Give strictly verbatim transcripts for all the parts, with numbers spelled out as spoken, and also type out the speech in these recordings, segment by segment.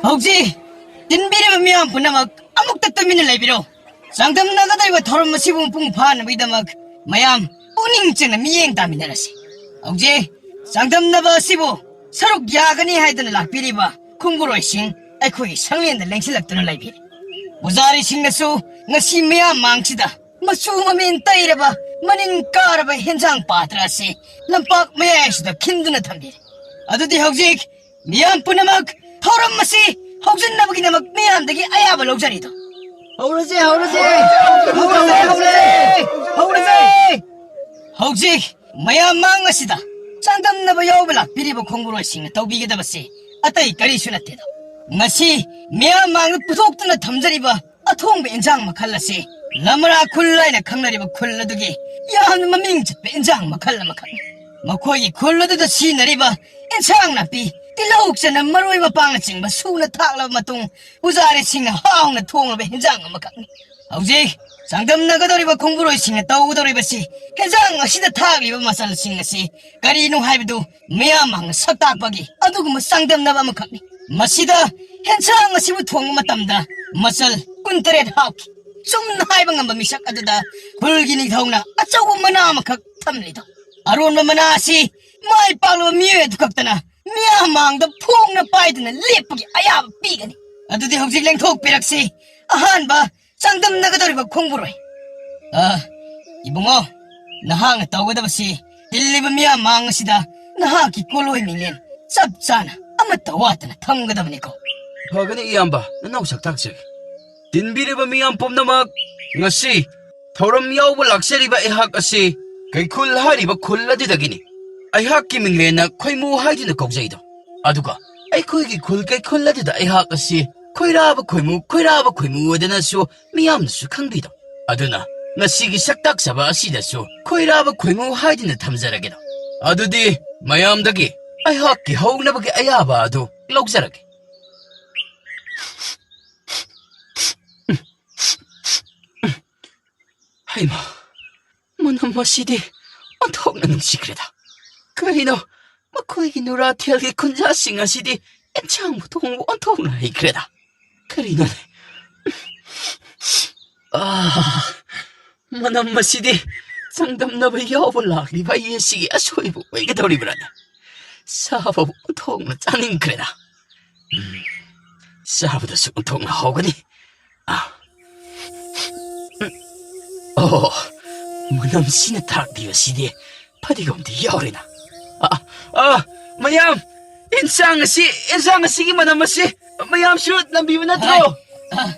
ꯍꯧꯖꯤꯛ ꯇꯤꯟꯕꯤꯔꯤꯕ ꯃꯤꯌꯥꯝ ꯄꯨꯝꯅꯃꯛ ꯑꯃꯨꯛꯇ ꯇꯨꯃꯤꯟꯅ ꯂꯩꯕꯤꯔꯣ꯫ ꯆꯥꯡꯗꯝꯅꯒꯗꯧꯔꯤꯕ ꯊꯧꯔꯝ ꯑꯁꯤꯕꯨ ꯃꯄꯨꯡ ꯐꯥꯅꯕꯒꯤꯗꯃꯛ ꯃꯌꯥꯝ ꯄꯨꯛꯅꯤꯡ ꯆꯪꯅ ꯃꯤꯠꯌꯦꯡ ꯇꯥꯃꯤꯟꯅꯔꯁꯤ꯫ ꯍꯧꯖꯤꯛ ꯆꯥꯡꯗꯝꯅꯕ ꯑꯁꯤꯕꯨ ꯁꯔꯨꯛ ꯌꯥꯒꯅꯤ ꯍꯥꯏꯗꯨꯅ ꯂꯥꯛꯄꯤꯔꯤꯕ ꯈꯣꯡꯕꯨꯔꯣꯏꯁꯤꯡ ꯑꯩꯈꯣꯏꯒꯤ ꯁꯪꯂꯦꯟꯗ ꯂꯦꯡꯁꯤꯜꯂꯛꯇꯨꯅ ꯂꯩꯕꯤꯔꯤ꯫ ꯄꯨꯖꯥꯔꯤꯁꯤꯡꯅꯁꯨ ꯉꯁꯤ ꯃꯤꯌꯥꯝ ꯃꯥꯡꯁꯤꯗ ꯃꯆꯨ ꯃꯃꯦꯟ ꯇꯩꯔꯕ ꯃꯅꯤꯟ ꯀꯥꯔꯕ ꯍꯦꯟꯖꯥꯡ ꯄꯥꯇ꯭ꯔ ꯑꯁꯤ ꯂꯝꯄꯥꯛ ꯃꯌꯥꯏꯁꯤꯗ ꯈꯤꯟꯗꯨꯅ ꯊꯝꯕꯤꯔꯤ꯫ ꯑꯗꯨꯗꯤ ꯍꯧꯖꯤꯛ ꯃꯤꯌꯥꯝ ꯄꯨꯝꯅꯃꯛ ꯊꯧꯔꯝ ꯑꯁꯤ ꯍꯧꯖꯤꯟꯅꯕꯒꯤꯗꯃꯛ ꯃꯤꯌꯥꯝꯗꯒꯤ ꯑꯌꯥꯕ ꯂꯧꯖꯔꯤꯗꯣ꯫ ꯍꯧꯔꯁꯦ, ꯍꯧꯔꯁꯦ! ꯍꯧꯔꯁꯦ, ꯍꯧꯔꯁꯦ! ꯍꯧꯔꯁꯦ! ꯍꯧꯖꯤꯛ ꯃꯌꯥꯝ ꯃꯥꯡ ꯑꯁꯤꯗ ꯆꯥꯡꯗꯝꯅꯕ ꯌꯥꯎꯕ ꯂꯥꯛꯄꯤꯔꯤꯕ ꯈꯣꯡꯕꯨꯔꯣꯏꯁꯤꯡꯅ ꯇꯧꯕꯤꯒꯗꯕꯁꯦ ꯑꯇꯩ ꯀꯔꯤꯁꯨ ꯅꯠꯇꯦꯗꯣ꯫ ꯉꯁꯤ ꯃꯤꯌꯥꯝ ꯃꯥꯡꯗ ꯄꯨꯊꯣꯛꯇꯨꯅ ꯊꯝꯖꯔꯤꯕ ꯑꯊꯣꯡꯕ ꯏꯟꯖꯥꯡ ꯃꯈꯜ ꯑꯁꯤ ꯂꯃꯔꯥ ꯈꯨꯜ ꯍꯥꯏꯅ ꯈꯪꯅꯔꯤꯕ ꯈꯨꯜ ꯑꯗꯨꯒꯤ ꯌꯥꯝꯅ ꯃꯃꯤꯡ ꯆꯠꯄ ꯏꯟꯖꯥꯡ ꯃꯈꯜ ꯑꯃꯈꯛꯅꯤ꯫ ꯃꯈꯣꯏꯒꯤ ꯈꯨꯜ ꯑꯗꯨꯗ ꯁꯤꯖꯤꯟꯅꯔꯤꯕ ꯏꯟꯁꯥꯡ ꯅꯥꯄꯤ, ꯇꯤꯜꯍꯧ, ꯆꯅꯝ, ꯃꯔꯣꯏ, ꯃꯄꯥꯡꯅꯆꯤꯡꯕ ꯁꯨꯅ ꯊꯥꯛꯂꯕ ꯃꯇꯨꯡ, ꯄꯨꯖꯥꯔꯤꯁꯤꯡꯅ ꯍꯥꯎꯅ ꯊꯣꯡꯂꯕ ꯍꯦꯟꯖꯥꯡ ꯑꯃꯈꯛꯅꯤ꯫ ꯍꯧꯖꯤꯛ ꯆꯥꯡꯗꯝꯅꯒꯗꯧꯔꯤꯕ ꯈꯣꯡꯕꯨꯔꯣꯏꯁꯤꯡꯅ ꯇꯧꯒꯗꯧꯔꯤꯕꯁꯤ ꯍꯦꯟꯖꯥꯡ ꯑꯁꯤꯗ ꯊꯥꯛꯂꯤꯕ ꯃꯆꯜꯁꯤꯡ ꯑꯁꯤ ꯀꯔꯤꯅꯣ ꯍꯥꯏꯕꯗꯨ ꯃꯤꯌꯥꯝ ꯃꯥꯡꯗ ꯁꯛ ꯇꯥꯛꯄꯒꯤ ꯑꯗꯨꯒꯨꯝꯕ ꯆꯥꯡꯗꯝꯅꯕ ꯑꯃꯈꯛꯅꯤ꯫ ꯃꯁꯤꯗ ꯍꯦꯟꯖꯥꯡ ꯑꯁꯤꯕꯨ ꯊꯣꯡꯕ ꯃꯇꯝꯗ ꯃꯆꯜ ꯀꯨꯟꯇꯔꯦꯠ ꯍꯥꯞꯈꯤ꯫ ꯆꯨꯝꯅ ꯍꯥꯏꯕ ꯉꯝꯕ ꯃꯤꯁꯛ ꯑꯗꯨꯗ ꯈꯨꯜꯒꯤ ꯅꯤꯡꯊꯧꯅ ꯑꯆꯧꯕ ꯃꯅꯥ ꯑꯃꯈꯛ ꯊꯝꯂꯤꯗꯣ꯫ ꯑꯔꯣꯟꯕ ꯃꯅꯥ ꯑꯁꯤ ꯃꯥꯏ ꯄꯥꯛꯂꯕ ꯃꯤꯑꯣꯏ ꯑꯗꯨ ꯈꯛꯇꯅ ꯃꯤꯌꯥꯝ ꯃꯥꯡꯗ ꯐꯣꯡꯅ ꯄꯥꯏꯗꯨꯅ ꯂꯦꯞꯄꯒꯤ ꯑꯌꯥꯕ ꯄꯤꯒꯅꯤ꯫ ꯑꯗꯨꯗꯤ ꯍꯧꯖꯤꯛ ꯂꯦꯡꯊꯣꯛꯄꯤꯔꯛꯁꯤ꯫ ꯑꯍꯥꯟꯕ ꯆꯥꯡꯗꯝꯅꯒꯗꯧꯔꯤꯕ ꯈꯣꯡꯕꯨꯔꯣꯏ꯫ ꯑ, ꯏꯕꯨꯡꯉꯣ, ꯅꯍꯥꯛꯅ ꯇꯧꯒꯗꯕꯁꯤ ꯇꯤꯜꯂꯤꯕ ꯃꯤꯌꯥꯝ ꯃꯥꯡ ꯑꯁꯤꯗ ꯅꯍꯥꯛꯀꯤ ꯀꯣꯂꯣꯏ ꯃꯤꯡꯂꯦꯟ ꯆꯞ ꯆꯥꯅ ꯑꯃꯠꯇ ꯋꯥꯠꯇꯅ ꯊꯝꯒꯗꯕꯅꯤꯀꯣ꯫ ꯐꯒꯅꯤ ꯏꯌꯥꯝꯕ, ꯅꯅꯥꯎ ꯁꯛꯇꯥꯛꯆꯒꯦ꯫ ꯇꯤꯟꯕꯤꯔꯤꯕ ꯃꯤꯌꯥꯝ ꯄꯨꯝꯅꯃꯛ, ꯉꯁꯤ ꯊꯧꯔꯝ ꯌꯥꯎꯕ ꯂꯥꯛꯆꯔꯤꯕ ꯑꯩꯍꯥꯛ ꯑꯁꯤ ꯀꯩꯈꯨꯜ ꯍꯥꯏꯔꯤꯕ ꯈꯨꯜ ꯑꯗꯨꯗꯒꯤꯅꯤ꯫ ꯑꯩꯍꯥꯛꯀꯤ ꯃꯤꯡꯂꯦꯟꯅ ꯈꯣꯏꯃꯨ ꯍꯥꯏꯗꯨꯅ ꯀꯧꯖꯩꯗꯣ꯫ ꯑꯗꯨꯒ ꯑꯩꯈꯣꯏꯒꯤ ꯈꯨꯜ ꯀꯩꯈꯨꯜ ꯑꯗꯨꯗ ꯑꯩꯍꯥꯛ ꯑꯁꯤ ꯈꯣꯏꯔꯥꯕ ꯈꯣꯏꯃꯨ, ꯈꯣꯏꯔꯥꯕ ꯈꯣꯏꯃꯨ ꯑꯗꯨꯅꯁꯨ ꯃꯤꯌꯥꯝꯅꯁꯨ ꯈꯪꯕꯤꯗꯣ꯫ ꯑꯗꯨꯅ ꯉꯁꯤꯒꯤ ꯁꯛꯇꯥꯛꯆꯕ ꯑꯁꯤꯗꯁꯨ ꯈꯣꯏꯔꯥꯕ ꯈꯣꯏꯃꯨ ꯍꯥꯏꯗꯨꯅ ꯊꯝꯖꯔꯒꯦꯗꯣ꯫ ꯑꯗꯨꯗꯤ ꯃꯌꯥꯝꯗꯒꯤ ꯑꯩꯍꯥꯛꯀꯤ ꯍꯧꯅꯕꯒꯤ ꯑꯌꯥꯕ ꯑꯗꯨ ꯂꯧꯖꯔꯒꯦ꯫ ꯍꯩꯃꯥ, ꯃꯅꯝ ꯑꯁꯤꯗꯤ ꯑꯣꯟꯊꯣꯛꯅ ꯅꯨꯡꯁꯤꯈ꯭ꯔꯦꯗ꯫ ꯀꯔꯤꯅꯣ, ꯃꯈꯣꯏꯒꯤ ꯅꯨꯔꯥꯊꯦꯜꯒꯤ ꯈꯨꯟꯖꯥꯁꯤꯡ ꯑꯁꯤꯗꯤ ꯑꯦꯟꯁꯥꯡꯕꯨ ꯊꯣꯡꯕ ꯑꯣꯟꯊꯣꯛꯅ ꯍꯩꯈ꯭ꯔꯦꯗ꯫ ꯀꯔꯤꯅꯣꯅꯦ? ꯑꯥ, ꯃꯅꯝ ꯑꯁꯤꯗꯤ ꯆꯥꯡꯗꯝꯅꯕ ꯌꯥꯎꯕ ꯂꯥꯛꯂꯤꯕ ꯑꯩ ꯑꯁꯤꯒꯤ ꯑꯁꯣꯏꯕ ꯑꯣꯏꯒꯗꯧꯔꯤꯕ꯭ꯔꯥꯅꯦ? ꯆꯥꯕꯕꯨ ꯑꯣꯟꯊꯣꯛꯅ ꯆꯥꯅꯤꯡꯈ꯭ꯔꯦꯗ꯫ ꯎꯝ, ꯆꯥꯕꯗꯁꯨ ꯑꯣꯟꯊꯣꯛꯅ ꯍꯥꯎꯒꯅꯤ꯫ ꯑꯥ, ꯎꯝ, ꯑꯣ, ꯃꯅꯝꯁꯤꯅ ꯊꯥꯛꯂꯤꯕꯁꯤꯗꯤ ꯐꯗꯤꯒꯣꯝꯗꯤ ꯌꯥꯎꯔꯦꯅ꯫ ꯑꯥ, ꯑꯥ, ꯃꯌꯥꯝ, ꯏꯟꯁꯥꯡ ꯑꯁꯤ, ꯏꯟꯁꯥꯡ ꯑꯁꯤꯒꯤ ꯃꯅꯝ ꯑꯁꯤ ꯃꯌꯥꯝꯁꯨ ꯅꯝꯕꯤꯕ ꯅꯠꯇ꯭ꯔꯣ? ꯍꯥꯏ, ꯑꯥ,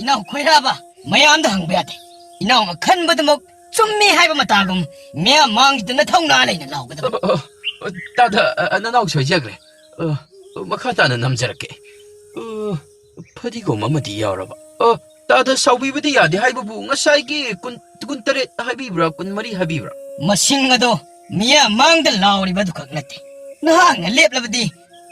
ꯏꯅꯥꯎ ꯈꯣꯏꯔꯥꯕ, ꯃꯌꯥꯝꯗ ꯍꯪꯕ ꯌꯥꯗꯦ꯫ ꯏꯅꯥꯎꯅ ꯈꯟꯕꯗꯨꯃꯛ ꯆꯨꯝꯃꯤ ꯍꯥꯏꯕ ꯃꯇꯥꯒꯨꯝ ꯃꯌꯥꯝ ꯃꯥꯡꯒꯤꯗꯅ ꯊꯧꯅꯥ ꯂꯩꯅ ꯂꯥꯎꯒꯗꯕꯅꯤ꯫ ꯑ, ꯑ, ꯑ, ꯇꯥꯗ, ꯑ, ꯑ, ꯅꯅꯥꯎ ꯁꯣꯏꯖꯈ꯭ꯔꯦ꯫ ꯑ, ꯑ, ꯃꯈꯥ ꯇꯥꯅ ꯅꯝꯖꯔꯛꯀꯦ꯫ ꯑ, ꯐꯗꯤꯒꯣꯝ ꯑꯃꯗꯤ ꯌꯥꯎꯔꯕ꯫ ꯑ, ꯇꯥꯗ ꯁꯥꯎꯕꯤꯕꯗꯤ ꯌꯥꯗꯦ ꯍꯥꯏꯕꯕꯨ ꯉꯁꯥꯏꯒꯤ ꯀꯨꯟ, ꯀꯨꯟꯇꯔꯦꯠ ꯍꯥꯏꯕꯤꯕ꯭ꯔꯥ, ꯀꯨꯟꯃꯔꯤ ꯍꯥꯏꯕꯤꯕ꯭ꯔꯥ? ꯃꯁꯤꯡ ꯑꯗꯣ ꯃꯤꯌꯥꯝ ꯃꯥꯡꯗ ꯂꯥꯎꯔꯤꯕ ꯑꯗꯨꯈꯛ ꯅꯠꯇꯦ꯫ ꯅꯍꯥꯛꯅ ꯂꯦꯞꯂꯕꯗꯤ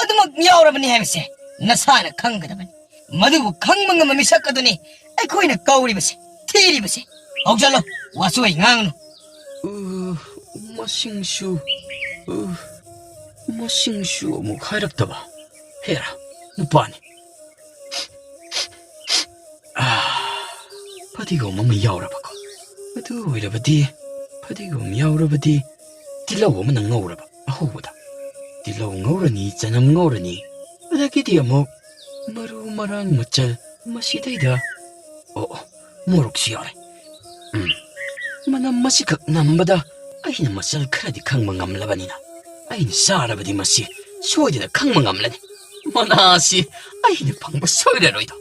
ꯑꯗꯨꯃꯛ ꯌꯥꯎꯔꯕꯅꯤ ꯍꯥꯏꯕꯁꯦ ꯅꯁꯥꯅ ꯈꯪꯒꯗꯕꯅꯤ꯫ ꯃꯗꯨꯕꯨ ꯈꯪꯕ ꯉꯝꯕ ꯃꯤꯁꯛ ꯑꯗꯨꯅꯤ ꯑꯩꯈꯣꯏꯅ ꯀꯧꯔꯤꯕꯁꯦ, ꯊꯤꯔꯤꯕꯁꯦ꯫ ꯍꯧꯖꯜꯂꯣ, ꯋꯥꯆꯣꯏ ꯉꯥꯡꯅꯨ꯫ ꯑ, ꯃꯁꯤꯡꯁꯨ, ꯑ, ꯃꯁꯤꯡꯁꯨ ꯑꯃꯨꯛ ꯍꯥꯏꯔꯛꯇꯕ꯫ ꯍꯦꯔꯥ, ꯅꯨꯄꯥꯅꯤ꯫ ꯑ, ꯐꯗꯤꯒꯣꯝ ꯑꯃ ꯌꯥꯎꯔꯕꯀꯣ꯫ ꯑꯗꯨ ꯑꯣꯏꯔꯕꯗꯤ, ꯐꯗꯤꯒꯣꯝ ꯌꯥꯎꯔꯕꯗꯤ, ꯇꯤꯜꯍꯧ ꯑꯃꯅ ꯉꯧꯔꯕ ꯑꯍꯧꯕꯗ꯫ ꯇꯤꯜꯍꯧ ꯉꯧꯔꯅꯤ, ꯆꯅꯝ ꯉꯧꯔꯅꯤ, ꯑꯗꯒꯤꯗꯤ ꯑꯃꯨꯛ ꯃꯔꯨ ꯃꯔꯥꯡ ꯃꯆꯜ ꯃꯁꯤꯗꯩꯗ, ꯑꯣ, ꯑꯣ, ꯃꯣꯔꯣꯛꯁꯨ ꯌꯥꯎꯔꯦ꯫ ꯎꯝ, ꯃꯅꯝ ꯑꯁꯤꯈꯛ ꯅꯝꯕꯗ ꯑꯩꯅ ꯃꯆꯜ ꯈꯔꯗꯤ ꯈꯪꯕ ꯉꯝꯂꯕꯅꯤꯅ, ꯑꯩꯅ ꯆꯥꯔꯕꯗꯤ ꯃꯁꯤ ꯁꯣꯏꯗꯅ ꯈꯪꯕ ꯉꯝꯂꯅꯤ꯫ ꯃꯅꯥ ꯑꯁꯤ ꯑꯩꯅ ꯐꯪꯕ ꯁꯣꯏꯔꯔꯣꯏꯗꯣ꯫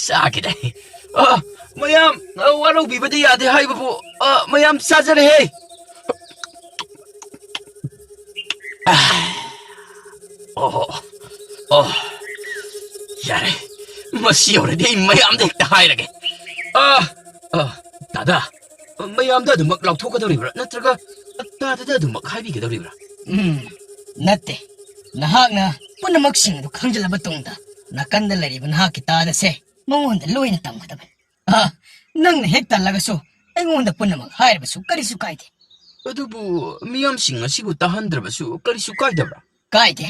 ꯆꯥꯒꯦꯗꯥꯏ꯫ ꯑ, ꯃꯌꯥꯝ, ꯑ, ꯋꯥꯔꯧꯕꯤꯕꯗꯤ ꯌꯥꯗꯦ ꯍꯥꯏꯕꯕꯨ, ꯑ, ꯃꯌꯥꯝ ꯆꯥꯖꯔꯦꯍꯦ꯫ ꯑ, ꯑꯣ, ꯑꯣ, ꯌꯥꯔꯦ꯫ ꯃꯁꯤ ꯌꯧꯔꯗꯤ ꯑꯩ ꯃꯌꯥꯝꯗ ꯍꯦꯛꯇ ꯍꯥꯏꯔꯒꯦ꯫ ꯑ, ꯑ, ꯗꯥꯗꯥ, ꯃꯌꯥꯝꯗ ꯑꯗꯨꯃꯛ ꯂꯥꯎꯊꯣꯛꯀꯗꯧꯔꯤꯕ꯭ꯔꯥ? ꯅꯠꯇ꯭ꯔꯒ ꯇꯥꯗꯗ ꯑꯗꯨꯃꯛ ꯍꯥꯏꯕꯤꯒꯗꯧꯔꯤꯕ꯭ꯔꯥ? ꯎꯝ, ꯅꯠꯇꯦ꯫ ꯅꯍꯥꯛꯅ ꯄꯨꯝꯅꯃꯛꯁꯤꯡ ꯑꯗꯨ ꯈꯪꯖꯤꯜꯂꯕ ꯇꯨꯡꯗ, ꯅꯥꯀꯟꯗ ꯂꯩꯔꯤꯕ ꯅꯍꯥꯛꯀꯤ ꯇꯥꯗꯁꯦ ꯃꯉꯣꯟꯗ ꯂꯣꯏꯅ ꯇꯝꯒꯗꯕꯅꯤ꯫ ꯑ, ꯅꯪꯅ ꯍꯦꯛ ꯇꯜꯂꯒꯁꯨ ꯑꯩꯉꯣꯟꯗ ꯄꯨꯝꯅꯃꯛ ꯍꯥꯏꯔꯕꯁꯨ ꯀꯔꯤꯁꯨ ꯀꯥꯏꯗꯦ꯫ ꯑꯗꯨꯕꯨ ꯃꯤꯌꯥꯝꯁꯤꯡ ꯑꯁꯤꯕꯨ ꯇꯥꯍꯟꯗ꯭ꯔꯕꯁꯨ ꯀꯔꯤꯁꯨ ꯀꯥꯏꯗꯕ꯭ꯔꯥ? ꯀꯥꯏꯗꯦ꯫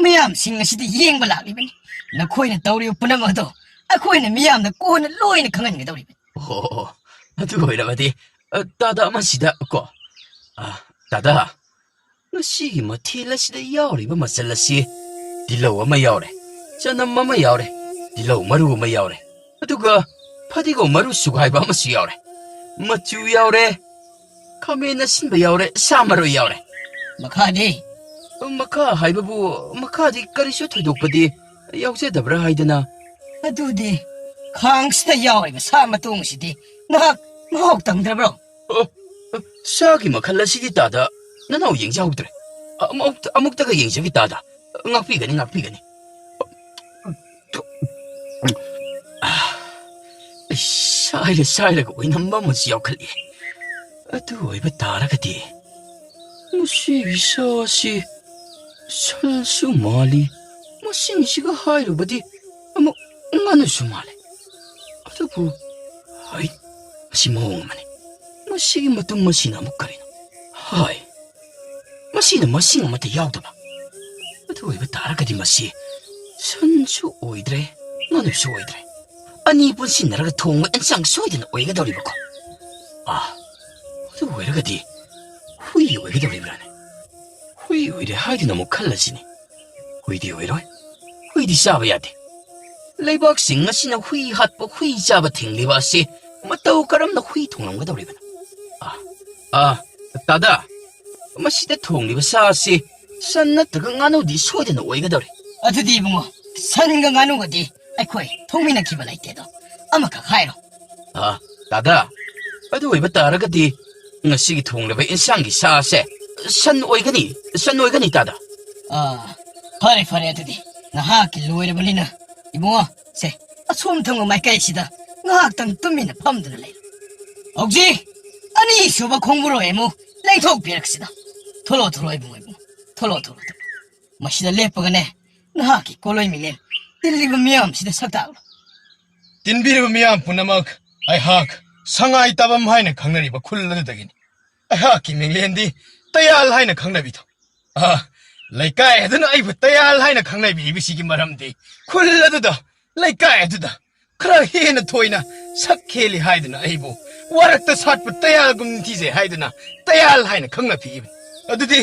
ꯃꯌꯥꯝꯁꯤꯡ ꯑꯁꯤꯗ ꯌꯦꯡꯕ ꯂꯥꯛꯂꯤꯕꯅꯤ꯫ ꯅꯈꯣꯏꯅ ꯇꯧꯔꯤꯕ ꯄꯨꯝꯅꯃꯛ ꯑꯗꯣ ꯑꯩꯈꯣꯏꯅ ꯃꯤꯌꯥꯝꯗ ꯀꯣꯟꯅ ꯂꯣꯏꯅ ꯈꯪꯍꯟꯒꯗꯧꯔꯤꯕꯅꯤ꯫ ꯑꯣ, ꯑꯗꯨ ꯑꯣꯏꯔꯕꯗꯤ, ꯑ, ꯇꯥꯗ ꯑꯃꯁꯤꯗ ꯀꯣ, ꯑ, ꯇꯥꯗ, ꯉꯁꯤꯒꯤ ꯃꯊꯦꯜ ꯑꯁꯤꯗ ꯌꯥꯎꯔꯤꯕ ꯃꯆꯜ ꯑꯁꯤ ꯇꯤꯜꯍꯧ ꯑꯃ ꯌꯥꯎꯔꯦ, ꯆꯅꯝ ꯑꯃ ꯌꯥꯎꯔꯦ, ꯇꯤꯜꯍꯧ ꯃꯔꯨ ꯑꯃ ꯌꯥꯎꯔꯦ, ꯑꯗꯨꯒ ꯐꯗꯤꯒꯣꯝ ꯃꯔꯨ ꯁꯨꯒꯥꯏꯕ ꯑꯃꯁꯨ ꯌꯥꯎꯔꯦ, ꯃꯆꯨ ꯌꯥꯎꯔꯦ, ꯈꯥꯃꯦꯟ ꯑꯁꯤꯟꯕ ꯌꯥꯎꯔꯦ, ꯁꯥ ꯃꯔꯣꯏ ꯌꯥꯎꯔꯦ꯫ ꯃꯈꯥꯗꯤ? ꯃꯈꯥ ꯍꯥꯏꯕꯕꯨ, ꯃꯈꯥꯗꯤ ꯀꯔꯤꯁꯨ ꯊꯣꯏꯗꯣꯛꯄꯗꯤ ꯌꯥꯎꯖꯗꯕ꯭ꯔꯥ ꯍꯥꯏꯗꯅ꯫ ꯑꯗꯨꯗꯤ ꯈꯥꯡꯁꯤꯗ ꯌꯥꯎꯔꯤꯕ ꯁꯥ ꯃꯇꯣꯡꯁꯤꯗꯤ ꯅꯍꯥꯛ ꯃꯍꯥꯎ ꯇꯪꯗ꯭ꯔꯕ꯭ꯔꯣ? ꯑꯣ, ꯁꯥꯒꯤ ꯃꯈꯜ ꯑꯁꯤꯗꯤ ꯇꯥꯗ ꯅꯅꯥꯎ ꯌꯦꯡꯖꯍꯧꯗ꯭ꯔꯦ꯫ ꯑꯃꯨꯛ-, ꯑꯃꯨꯛꯇꯒ ꯌꯦꯡꯖꯒꯦ ꯇꯥꯗ꯫ ꯉꯥꯛꯄꯤꯒꯅꯤ, ꯉꯥꯛꯄꯤꯒꯅꯤ꯫ ꯑꯩ ꯁꯥꯏꯔ ꯁꯥꯏꯔꯒ ꯑꯣꯏꯅꯝꯕ ꯑꯃꯁꯨ ꯌꯥꯎꯈꯠꯂꯛꯑꯦ꯫ ꯑꯗꯨ ꯑꯣꯏꯕ ꯇꯥꯔꯒꯗꯤ ꯃꯁꯤꯒꯤ ꯁꯥ ꯑꯁꯤ ꯁꯟꯁꯨ ꯃꯥꯜꯂꯤ, ꯃꯁꯤꯡꯁꯤꯒ ꯍꯥꯏꯔꯨꯕꯗꯤ ꯑꯃꯨꯛ ꯉꯥꯅꯨꯁꯨ ꯃꯥꯜꯂꯤ꯫ ꯑꯗꯨꯕꯨ, ꯍꯩ, ꯑꯁꯤ ꯃꯑꯣꯡ ꯑꯃꯅꯤ꯫ ꯃꯁꯤꯒꯤ ꯃꯇꯨꯝ ꯑꯁꯤꯅ ꯑꯃꯨꯛ ꯀꯔꯤꯅꯣ? ꯍꯥꯏ, ꯃꯁꯤꯅ ꯃꯁꯤꯡ ꯑꯃꯠꯇ ꯌꯥꯎꯗꯕ꯫ ꯑꯗꯨ ꯑꯣꯏꯕ ꯇꯥꯔꯒꯗꯤ ꯃꯁꯤ ꯁꯟꯁꯨ ꯑꯣꯏꯗ꯭ꯔꯦ, ꯉꯥꯅꯨꯁꯨ ꯑꯣꯏꯗ꯭ꯔꯦ꯫ ꯑꯅꯤ ꯄꯨꯟꯁꯤꯟꯅꯔꯒ ꯊꯣꯡꯕ ꯑꯦꯟꯁꯥꯡ ꯁꯣꯏꯗꯅ ꯑꯣꯏꯒꯗꯧꯔꯤꯕꯀꯣ꯫ ꯑꯥ, ꯑꯗꯨ ꯑꯣꯏꯔꯒꯗꯤ ꯍꯨꯏ ꯑꯣꯏꯒꯗꯧꯔꯤꯕ꯭ꯔꯥꯅꯦ? ꯍꯨꯏ ꯑꯣꯏꯔꯦ ꯍꯥꯏꯗꯨꯅ ꯑꯃꯨꯛ ꯈꯜꯂꯁꯤꯅꯦ꯫ ꯍꯨꯏꯗꯤ ꯑꯣꯏꯔꯣꯏ꯫ ꯍꯨꯏꯗꯤ ꯆꯥꯕ ꯌꯥꯗꯦ꯫ ꯂꯩꯕꯥꯛꯁꯤꯡ ꯑꯁꯤꯅ ꯍꯨꯏ ꯍꯥꯠꯄ, ꯍꯨꯏ ꯆꯥꯕ ꯊꯤꯡꯂꯤꯕ ꯑꯁꯤ ꯃꯇꯧ ꯀꯔꯝꯅ ꯍꯨꯏ ꯊꯣꯡꯂꯝꯒꯗꯧꯔꯤꯕꯅꯣ? ꯑꯥ, ꯑꯥ, ꯇꯥꯗ, ꯃꯁꯤꯗ ꯊꯣꯡꯂꯤꯕ ꯁꯥ ꯑꯁꯤ ꯁꯟ ꯅꯠꯇ꯭ꯔꯒ ꯉꯥꯅꯨꯗꯤ ꯁꯣꯏꯗꯅ ꯑꯣꯏꯒꯗꯧꯔꯤ꯫ ꯑꯗꯨꯗꯤ ꯏꯕꯨꯡꯉꯣ, ꯁꯟꯒ ꯉꯥꯅꯨꯒꯗꯤ ꯑꯩꯈꯣꯏ ꯊꯣꯡꯃꯤꯟꯅꯈꯤꯕ ꯂꯩꯇꯦ ꯑꯗꯣ, ꯑꯃꯈꯛ ꯍꯥꯏꯔꯣ꯫ ꯑꯥ, ꯇꯥꯗ, ꯑꯗꯨ ꯑꯣꯏꯕ ꯇꯥꯔꯒꯗꯤ ꯉꯁꯤꯒꯤ ꯊꯣꯡꯂꯤꯕ ꯏꯟꯁꯥꯡꯒꯤ ꯁꯥ ꯑꯁꯦ ꯁꯟ ꯑꯣꯏꯒꯅꯤ, ꯁꯟ ꯑꯣꯏꯒꯅꯤ ꯇꯥꯗ꯫ ꯑꯥ, ꯐꯔꯦ, ꯐꯔꯦ, ꯑꯗꯨꯗꯤ ꯅꯍꯥꯛꯀꯤ ꯂꯣꯏꯔꯕꯅꯤꯅ, ꯏꯕꯨꯡꯉꯣ, ꯁꯦ, ꯑꯁꯣꯝ ꯊꯪꯕ ꯃꯥꯏꯀꯩꯁꯤꯗ ꯉꯥꯏꯍꯥꯛꯇꯪ ꯇꯨꯃꯤꯟꯅ ꯐꯝꯗꯨꯅ ꯂꯩꯔꯣ꯫ ꯍꯧꯖꯤꯛ ꯑꯅꯤꯁꯨꯕ ꯈꯣꯡꯕꯨꯔꯣꯏ ꯑꯃꯨꯛ ꯂꯩꯊꯣꯛꯄꯤꯔꯛꯁꯤꯗ꯫ ꯊꯣꯛꯂꯛꯑꯣ, ꯊꯣꯛꯂꯛꯑꯣ, ꯏꯕꯨꯡꯉꯣ, ꯏꯕꯨꯡꯉꯣ, ꯊꯣꯛꯂꯛꯑꯣ, ꯊꯣꯛꯂꯛꯑꯣ, ꯊꯣꯛꯂꯛꯑꯣ꯫ ꯃꯁꯤꯗ ꯂꯦꯞꯄꯒꯅꯦ, ꯅꯍꯥꯛꯀꯤ ꯀꯣꯂꯣꯏ ꯃꯤꯂꯦꯟ ꯇꯤꯜꯂꯤꯕ ꯃꯤꯌꯥꯝꯁꯤꯗ ꯁꯛ ꯇꯥꯛꯂꯣ꯫ ꯇꯤꯟꯕꯤꯔꯤꯕ ꯃꯤꯌꯥꯝ ꯄꯨꯝꯅꯃꯛ, ꯑꯩꯍꯥꯛ ꯁꯉꯥꯏ ꯇꯥꯕꯝ ꯍꯥꯏꯅ ꯈꯪꯅꯔꯤꯕ ꯈꯨꯜ ꯑꯗꯨꯗꯒꯤꯅꯤ꯫ ꯑꯩꯍꯥꯛꯀꯤ ꯃꯤꯡꯂꯦꯟꯗꯤ ꯇꯌꯥꯜ ꯍꯥꯏꯅ ꯈꯪꯅꯕꯤꯗꯣ꯫ ꯑꯥ, ꯂꯩꯀꯥꯏ ꯑꯗꯨꯅ ꯑꯩꯕꯨ ꯇꯌꯥꯜ ꯍꯥꯏꯅ ꯈꯪꯅꯕꯤꯕꯁꯤꯒꯤ ꯃꯔꯝꯗꯤ ꯈꯨꯜ ꯑꯗꯨꯗ, ꯂꯩꯀꯥꯏ ꯑꯗꯨꯗ ꯈꯔ ꯍꯦꯟꯅ ꯊꯣꯏꯅ ꯁꯛ ꯍꯦꯜꯂꯤ ꯍꯥꯏꯗꯨꯅ ꯑꯩꯕꯨ ꯋꯥꯔꯛꯇ ꯁꯥꯠꯄ ꯇꯌꯥꯜꯒꯨꯝ ꯅꯤꯡꯊꯤꯖꯩ ꯍꯥꯏꯗꯨꯅ ꯇꯌꯥꯜ ꯍꯥꯏꯅ ꯈꯪꯅꯕꯤꯕꯅꯤ꯫ ꯑꯗꯨꯗꯤ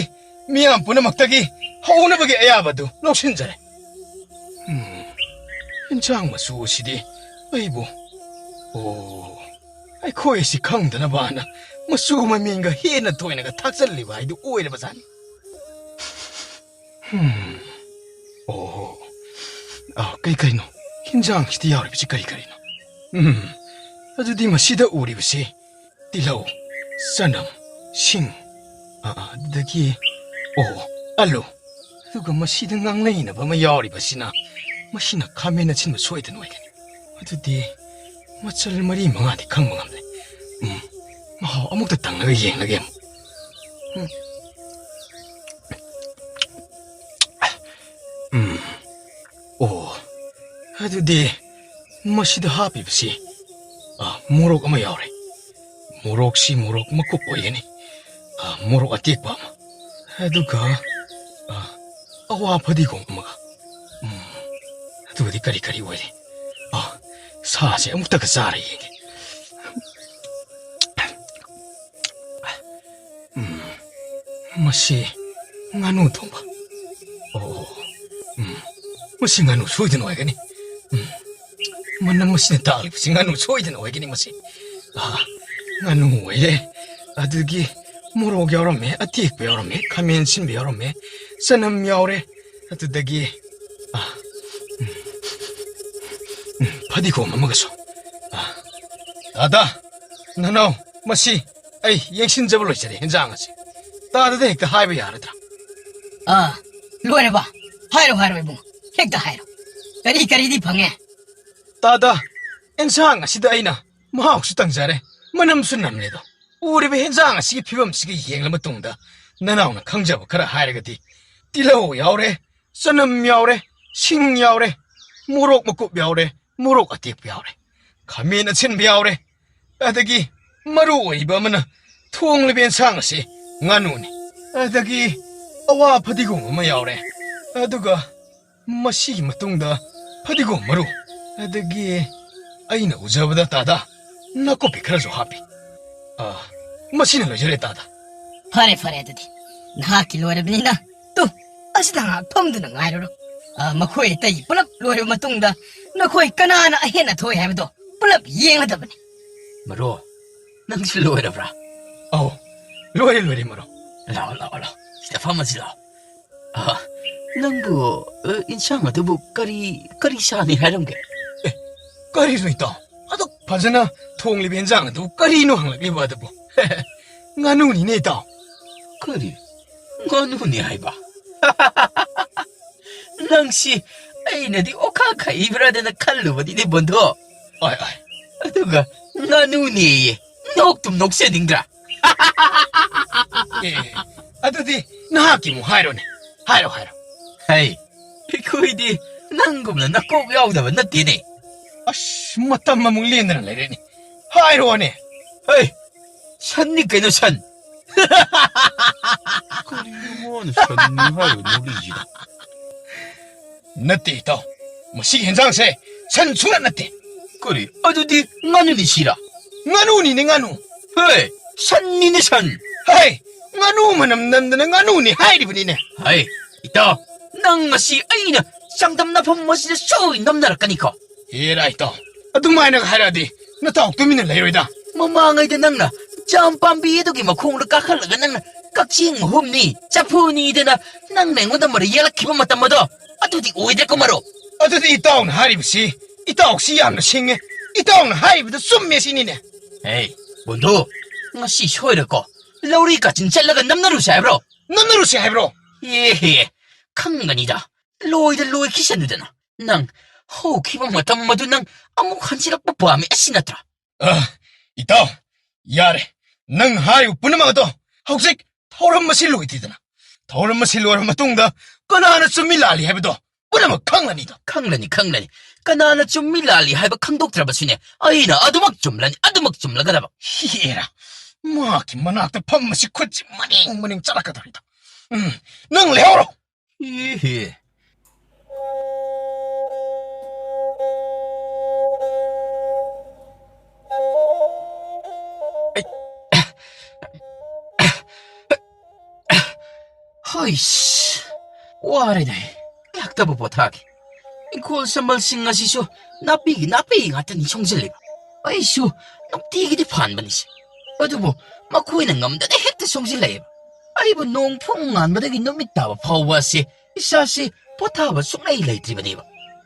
ꯃꯤꯌꯥꯝ ꯄꯨꯝꯅꯃꯛꯇꯒꯤ ꯍꯧꯅꯕꯒꯤ ꯑꯌꯥꯕ ꯑꯗꯨ ꯂꯧꯁꯤꯟꯖꯔꯦ꯫ ꯎꯝ, ꯏꯟꯁꯥꯡ ꯃꯆꯨ ꯑꯁꯤꯗꯤ ꯑꯩꯕꯨ, ꯑꯣ, ꯑꯩꯈꯣꯏ ꯑꯁꯤ ꯈꯪꯗꯅꯕꯅ ꯃꯆꯨ ꯃꯃꯦꯟꯒ ꯍꯦꯟꯅ ꯊꯣꯏꯅꯒ ꯊꯥꯛꯆꯜꯂꯤꯕ ꯍꯥꯏꯗꯨ ꯑꯣꯏꯔꯕꯖꯥꯠꯅꯤ꯫ ꯎꯝ, ꯑꯣ, ꯑ, ꯀꯩ ꯀꯩꯅꯣ? ꯍꯤꯟꯖꯥꯡꯁꯤꯗ ꯌꯥꯎꯔꯤꯕꯁꯤ ꯀꯔꯤ ꯀꯔꯤꯅꯣ? ꯎꯝ, ꯑꯗꯨꯗꯤ ꯃꯁꯤꯗ ꯎꯔꯤꯕꯁꯤ ꯇꯤꯜꯍꯧ, ꯆꯅꯝ, ꯁꯤꯡ, ꯑ, ꯑ, ꯑꯗꯨꯗꯒꯤ, ꯑꯣ, ꯑꯂꯨ꯫ ꯑꯗꯨꯒ ꯃꯁꯤꯗ ꯉꯥꯡꯅꯩꯅꯕ ꯑꯃ ꯌꯥꯎꯔꯤꯕꯁꯤꯅ, ꯃꯁꯤꯅ ꯈꯥꯃꯦꯟ ꯑꯁꯤꯟꯕ ꯁꯣꯏꯗꯅ ꯑꯣꯏꯒꯅꯤ꯫ ꯑꯗꯨꯗꯤ ꯃꯆꯜ ꯃꯔꯤ ꯃꯉꯥꯗꯤ ꯈꯪꯕ ꯉꯝꯂꯦ꯫ ꯎꯝ, ꯃꯍꯥꯎ ꯑꯃꯨꯛꯇ ꯇꯪꯂꯒ ꯌꯦꯡꯂꯒꯦ ꯑꯃꯨꯛ꯫ ꯎꯝ꯫ ꯎꯝ꯫ ꯑꯣ, ꯑꯗꯨꯗꯤ ꯃꯁꯤꯗ ꯍꯥꯞꯄꯤꯕꯁꯤ, ꯑ, ꯃꯣꯔꯣꯛ ꯑꯃ ꯌꯥꯎꯔꯦ꯫ ꯃꯣꯔꯣꯛꯁꯤ ꯃꯣꯔꯣꯛ ꯃꯀꯨꯞ ꯑꯣꯏꯒꯅꯤ꯫ ꯑ, ꯃꯣꯔꯣꯛ ꯑꯇꯦꯛꯄ ꯑꯃ꯫ ꯑꯗꯨꯒ, ꯑ, ꯑꯋꯥ ꯐꯗꯤꯒꯣꯝ ꯑꯃꯒ꯫ ꯎꯝ, ꯑꯗꯨꯒꯗꯤ ꯀꯔꯤ ꯀꯔꯤ ꯑꯣꯏꯔꯤ? ꯑ, ꯁꯥꯁꯦ ꯑꯃꯨꯛꯇꯒ ꯆꯥꯔ ꯌꯦꯡꯒꯦ꯫ ꯎꯝ, ꯃꯁꯤ ꯉꯥꯅꯨ ꯊꯣꯡꯕ꯫ ꯑꯣ, ꯎꯝ, ꯃꯁꯤ ꯉꯥꯅꯨ ꯁꯣꯏꯗꯅ ꯑꯣꯏꯒꯅꯤ꯫ ꯎꯝ, ꯃꯅꯝ ꯑꯁꯤꯅ ꯇꯥꯛꯂꯤꯕꯁꯤ ꯉꯥꯅꯨ ꯁꯣꯏꯗꯅ ꯑꯣꯏꯒꯅꯤ ꯃꯁꯤ꯫ ꯑꯥ, ꯉꯥꯅꯨ ꯑꯣꯏꯔꯦ꯫ ꯑꯗꯨꯒꯤ ꯃꯣꯔꯣꯛ ꯌꯥꯎꯔꯝꯃꯦ, ꯑꯇꯦꯛꯄ ꯌꯥꯎꯔꯝꯃꯦ, ꯈꯥꯃꯦꯟ ꯑꯁꯤꯟꯕ ꯌꯥꯎꯔꯝꯃꯦ, ꯆꯅꯝ ꯌꯥꯎꯔꯦ꯫ ꯑꯗꯨꯗꯒꯤ, ꯑꯥ, ꯎꯝ, ꯎꯝ, ꯐꯗꯤꯒꯣꯝ ꯑꯃꯒꯁꯨ꯫ ꯑꯥ, ꯗꯥꯗꯥ, ꯅꯅꯥꯎ, ꯃꯁꯤ ꯑꯩ ꯌꯦꯡꯁꯤꯟꯖꯕ ꯂꯣꯏꯖꯔꯦ, ꯍꯦꯟꯖꯥꯡ ꯑꯁꯤ꯫ ꯇꯥꯗꯗ ꯍꯦꯛꯇ ꯍꯥꯏꯕ ꯌꯥꯔꯗ꯭ꯔꯥ? ꯑꯥ, ꯂꯣꯏꯔꯕ? ꯍꯥꯏꯔꯣ, ꯍꯥꯏꯔꯣ, ꯏꯕꯨꯡꯉꯣ꯫ ꯍꯦꯛꯇ ꯍꯥꯏꯔꯣ꯫ ꯀꯔꯤ ꯀꯔꯤꯗꯤ ꯐꯪꯉꯦ? ꯇꯥꯗ, ꯑꯦꯟꯁꯥꯡ ꯑꯁꯤꯗ ꯑꯩꯅ ꯃꯍꯥꯎꯁꯨ ꯇꯪꯖꯔꯦ, ꯃꯅꯝꯁꯨ ꯅꯝꯂꯦꯗꯣ꯫ ꯎꯔꯤꯕ ꯍꯦꯟꯖꯥꯡ ꯑꯁꯤꯒꯤ ꯐꯤꯕꯝꯁꯤꯒ ꯌꯦꯡꯂ ꯃꯇꯨꯡꯗ ꯅꯅꯥꯎꯅ ꯈꯪꯖꯕ ꯈꯔ ꯍꯥꯏꯔꯒꯗꯤ, ꯇꯤꯜꯍꯧ ꯌꯥꯎꯔꯦ, ꯆꯅꯝ ꯌꯥꯎꯔꯦ, ꯁꯤꯡ ꯌꯥꯎꯔꯦ, ꯃꯣꯔꯣꯛ ꯃꯀꯨꯞ ꯌꯥꯎꯔꯦ, ꯃꯣꯔꯣꯛ ꯑꯇꯦꯛꯄ ꯌꯥꯎꯔꯦ, ꯈꯥꯃꯦꯟ ꯑꯁꯤꯟꯕ ꯌꯥꯎꯔꯦ, ꯑꯗꯒꯤ ꯃꯔꯨ ꯑꯣꯏꯕ ꯑꯃꯅ ꯊꯣꯡꯂꯤꯕ ꯑꯦꯟꯁꯥꯡ ꯑꯁꯤ ꯉꯥꯅꯨꯅꯤ꯫ ꯑꯗꯒꯤ ꯑꯋꯥ ꯐꯗꯤꯒꯣꯝ ꯑꯃ ꯌꯥꯎꯔꯦ꯫ ꯑꯗꯨꯒ ꯃꯁꯤꯒꯤ ꯃꯇꯨꯡꯗ ꯐꯗꯤꯒꯣꯝ ꯃꯔꯨ꯫ ꯑꯗꯒꯤ ꯑꯩꯅ ꯎꯖꯕꯗ ꯇꯥꯗ ꯅꯥꯀꯨꯞꯄꯤ ꯈꯔꯁꯨ ꯍꯥꯞꯄꯤ꯫ ꯑ, ꯃꯁꯤꯅ ꯂꯣꯏꯖꯔꯦ ꯇꯥꯗ꯫ ꯐꯔꯦ, ꯐꯔꯦ, ꯑꯗꯨꯗꯤ ꯅꯍꯥꯛꯀꯤ ꯂꯣꯏꯔꯕꯅꯤꯅ ꯇꯨ, ꯑꯁꯤꯗ ꯉꯥꯏꯍꯥꯛ ꯐꯝꯗꯨꯅ ꯉꯥꯏꯔꯨꯔꯣ꯫ ꯑ, ꯃꯈꯣꯏ ꯑꯇꯩ ꯄꯨꯂꯞ ꯂꯣꯏꯔꯕ ꯃꯇꯨꯡꯗ ꯅꯈꯣꯏ ꯀꯅꯥꯅ ꯑꯍꯦꯟꯅ ꯊꯣꯛꯏ ꯍꯥꯏꯕꯗꯣ ꯄꯨꯂꯞ ꯌꯦꯡꯒꯗꯕꯅꯤ꯫ ꯃꯔꯨ, ꯅꯪꯁꯨ ꯂꯣꯏꯔꯕ꯭ꯔꯥ? ꯑꯧ, ꯂꯣꯏꯔꯦ, ꯂꯣꯏꯔꯦ, ꯃꯔꯨꯞ꯫ ꯂꯥꯛꯑꯣ, ꯂꯥꯛꯑꯣ, ꯂꯥꯛꯑꯣ꯫ ꯁꯤꯗ ꯐꯝꯃꯁꯤ ꯂꯥꯛꯑꯣ꯫ ꯑ, ꯅꯪꯕꯨ, ꯑ, ꯏꯟꯁꯥꯡ ꯑꯗꯨꯕꯨ ꯀꯔꯤ, ꯀꯔꯤ ꯁꯥꯅꯤ ꯍꯥꯏꯔꯝꯒꯦ? ꯑꯦ, ꯀꯔꯤꯅꯣ ꯏꯇꯥꯎ? ꯑꯗꯨꯛ ꯐꯖꯅ ꯊꯣꯡꯂꯤꯕ ꯏꯟꯁꯥꯡ ꯑꯗꯨꯕꯨ ꯀꯔꯤꯅꯣ ꯍꯪꯂꯛꯂꯤꯕ ꯑꯗꯨꯕꯨ? ꯉꯥꯅꯨꯅꯤꯅꯦ ꯏꯇꯥꯎ꯫ ꯀꯔꯤ? ꯉꯥꯅꯨꯅꯤ ꯍꯥꯏꯕ? ꯅꯪꯁꯤ ꯑꯩꯅꯗꯤ ꯑꯣꯈꯥ ꯈꯛꯏꯕ꯭ꯔꯥꯗꯅ ꯈꯜꯂꯨꯕꯅꯤꯅꯦ, ꯕꯣꯟꯗꯣ꯫ ꯑꯣꯏ, ꯑꯣꯏ꯫ ꯑꯗꯨꯒ ꯉꯥꯅꯨꯅꯦꯌꯦ꯫ ꯅꯣꯛꯇꯨꯝ ꯅꯣꯛꯆꯅꯤꯡꯗ꯭ꯔꯥ? ꯑꯦ, ꯑꯗꯨꯗꯤ ꯅꯍꯥꯛꯀꯤ ꯑꯃꯨꯛ ꯍꯥꯏꯔꯣꯅꯦ꯫ ꯍꯥꯏꯔꯣ, ꯍꯥꯏꯔꯣ꯫ ꯍꯩ, ꯑꯩꯈꯣꯏꯗꯤ ꯅꯪꯒꯨꯝꯅ ꯅꯀꯣꯛ ꯌꯥꯎꯗꯕ ꯅꯠꯇꯦꯅꯦ꯫ ꯑꯁ, ꯃꯇꯝ ꯑꯃꯨꯛ ꯂꯦꯟꯗꯅ ꯂꯩꯔꯦꯅꯦ꯫ ꯍꯥꯏꯔꯣꯅꯦ꯫ ꯍꯩ, ꯁꯟꯅꯤ ꯀꯩꯅꯣ, ꯁꯟ꯫ ꯀꯔꯤꯅꯣ ꯃꯥꯅ ꯁꯟꯅꯤ ꯍꯥꯏꯔꯒ ꯅꯣꯛꯂꯤꯁꯤꯅ? ꯅꯠꯇꯦ, ꯏꯇꯥꯎ꯫ ꯃꯁꯤꯒꯤ ꯍꯦꯟꯖꯥꯡꯁꯦ ꯁꯟ ꯁꯨꯡꯅꯠ ꯅꯠꯇꯦ꯫ ꯀꯔꯤ? ꯑꯗꯨꯗꯤ ꯉꯥꯅꯨꯅꯤ ꯁꯤꯔꯥ? ꯉꯥꯅꯨꯅꯤꯅꯦ, ꯉꯥꯅꯨ꯫ ꯍꯦ, ꯁꯟꯅꯤꯅꯦ, ꯁꯟ꯫ ꯍꯦ, ꯉꯥꯅꯨ ꯃꯅꯝ ꯅꯝꯗꯅ ꯉꯥꯅꯨꯅꯤ ꯍꯥꯏꯔꯤꯕꯅꯤꯅꯦ꯫ ꯍꯩ, ꯏꯇꯥꯎ, ꯅꯪ ꯉꯁꯤ ꯑꯩꯅ ꯆꯥꯡꯗꯝꯅꯐꯝ ꯑꯁꯤꯗ ꯁꯣꯏ ꯅꯝꯅꯔꯛꯀꯅꯤꯀꯣ꯫ ꯍꯦꯔꯥ, ꯏꯇꯥꯎ, ꯑꯗꯨꯃꯥꯏꯅꯒ ꯍꯥꯏꯔꯛꯑꯗꯤ ꯅꯇꯥꯎ ꯇꯨꯃꯤꯟꯅ ꯂꯩꯔꯣꯏꯗ꯫ ꯃꯃꯥꯡꯉꯩꯗ ꯅꯪꯅ ꯖꯥꯝ ꯄꯥꯝꯕꯤ ꯑꯗꯨꯒꯤ ꯃꯈꯣꯡꯗ ꯀꯥꯈꯠꯂꯒ ꯅꯪꯅ ꯀꯛꯆꯦꯡ ꯑꯍꯨꯝꯅꯤ, ꯆꯐꯨꯅꯤꯗꯅ ꯅꯪꯅ ꯑꯩꯉꯣꯟꯗ ꯃꯔꯩ ꯌꯦꯜꯂꯛꯈꯤꯕ ꯃꯇꯝ ꯑꯗꯣ, ꯑꯗꯨꯗꯤ ꯑꯣꯏꯗ꯭ꯔꯦꯀꯣ, ꯃꯔꯨꯞ꯫ ꯑꯗꯨꯗꯤ ꯏꯇꯥꯎꯅ ꯍꯥꯏꯔꯤꯕꯁꯤ, ꯏꯇꯥꯎꯁꯤ ꯌꯥꯝꯅ ꯁꯤꯡꯉꯦ꯫ ꯏꯇꯥꯎꯅ ꯍꯥꯏꯔꯤꯕꯗꯨ ꯆꯨꯝꯃꯦ ꯁꯤꯅꯤꯅꯦ꯫ ꯍꯦ, ꯕꯨꯟꯗꯨ, ꯉꯁꯤ ꯁꯣꯏꯔꯣꯏꯀꯣ꯫ ꯂꯧꯔꯤ ꯀꯥꯆꯤꯟ ꯆꯠꯂꯒ ꯅꯝꯅꯔꯨꯁꯦ ꯍꯥꯏꯕ꯭ꯔꯣ? ꯅꯝꯅꯔꯨꯁꯦ ꯍꯥꯏꯕ꯭ꯔꯣ? ꯑꯦꯍꯦ, ꯈꯪꯒꯅꯤꯗ꯫ ꯂꯣꯏꯗ ꯂꯣꯏꯈꯤꯁꯅꯨꯗꯅ꯫ ꯅꯪ ꯍꯧꯈꯤꯕ ꯃꯇꯝ ꯑꯗꯨ ꯅꯪ ꯑꯃꯨꯛ ꯍꯟꯖꯤꯜꯂꯛꯄ ꯄꯥꯝꯃꯤ ꯑꯁꯤ ꯅꯠꯇ꯭ꯔꯥ? ꯑ, ꯏꯇꯥꯎ, ꯌꯥꯔꯦ꯫ ꯅꯪ ꯍꯥꯏꯔꯤꯕ ꯄꯨꯝꯅꯃꯛ ꯑꯗꯣ ꯍꯧꯖꯤꯛ ꯊꯧꯔꯝ ꯑꯁꯤ ꯂꯣꯏꯗ꯭ꯔꯤꯗꯅ꯫ ꯊꯧꯔꯝ ꯑꯁꯤ ꯂꯣꯏꯔꯕ ꯃꯇꯨꯡꯗ ꯀꯅꯥꯅ ꯆꯨꯝꯃꯤ ꯂꯥꯜꯂꯤ ꯍꯥꯏꯕꯗꯣ ꯄꯨꯝꯅꯃꯛ ꯈꯪꯂꯅꯤꯗꯣ꯫ ꯈꯪꯂꯅꯤ, ꯈꯪꯂꯅꯤ꯫ ꯀꯅꯥꯅ ꯆꯨꯝꯃꯤ ꯂꯥꯜꯂꯤ ꯍꯥꯏꯕ ꯈꯪꯗꯣꯛꯇ꯭ꯔꯕꯁꯨꯅꯦ, ꯑꯩꯅ ꯑꯗꯨꯃꯛ ꯆꯨꯝꯂꯅꯤ, ꯑꯗꯨꯃꯛ ꯆꯨꯝꯂꯒꯗꯕ꯫ ꯍꯦꯔꯥ, ꯃꯍꯥꯛꯀꯤ ꯃꯅꯥꯛꯇ ꯐꯝꯕꯁꯤ ꯈꯨꯠꯁꯤ ꯃꯅꯤꯡ ꯃꯅꯤꯡ ꯆꯠꯂꯛꯀꯗꯧꯔꯤꯗꯣ꯫ ꯎꯝ, ꯅꯪ ꯂꯩꯍꯧꯔꯣ꯫ ꯏꯍꯦ꯫ ꯍꯩꯁ, ꯋꯥꯔꯦꯅꯦ꯫ ꯉꯥꯏꯍꯥꯛꯇꯕꯨ ꯄꯣꯊꯥꯒꯦ꯫ ꯏꯪꯈꯣꯜ ꯁꯝꯕꯜꯁꯤꯡ ꯑꯁꯤꯁꯨ ꯅꯥꯄꯤꯒꯤ ꯅꯥꯄꯤ ꯉꯥꯛꯇꯅꯤ ꯁꯣꯡꯖꯤꯜꯂꯤꯕ꯫ ꯑꯩꯁꯨ ꯅꯨꯡꯇꯤꯒꯤꯗꯤ ꯐꯥꯟꯕꯅꯤꯁꯦ, ꯑꯗꯨꯕꯨ ꯃꯈꯣꯏꯅ ꯉꯝꯗꯅ ꯍꯦꯛꯇ ꯁꯣꯡꯖꯤꯜꯂꯛꯑꯦꯕ꯫ ꯑꯩꯕꯨ ꯅꯣꯡ ꯐꯨꯡ ꯉꯥꯟꯕꯗꯒꯤ ꯅꯨꯃꯤꯠ ꯇꯥꯕ ꯐꯥꯎꯕ ꯑꯁꯤ ꯏꯁꯥꯁꯤ ꯄꯣꯊꯥꯕ ꯁꯨꯡꯂꯩ ꯂꯩꯇ꯭ꯔꯤꯕꯅꯦꯕ꯫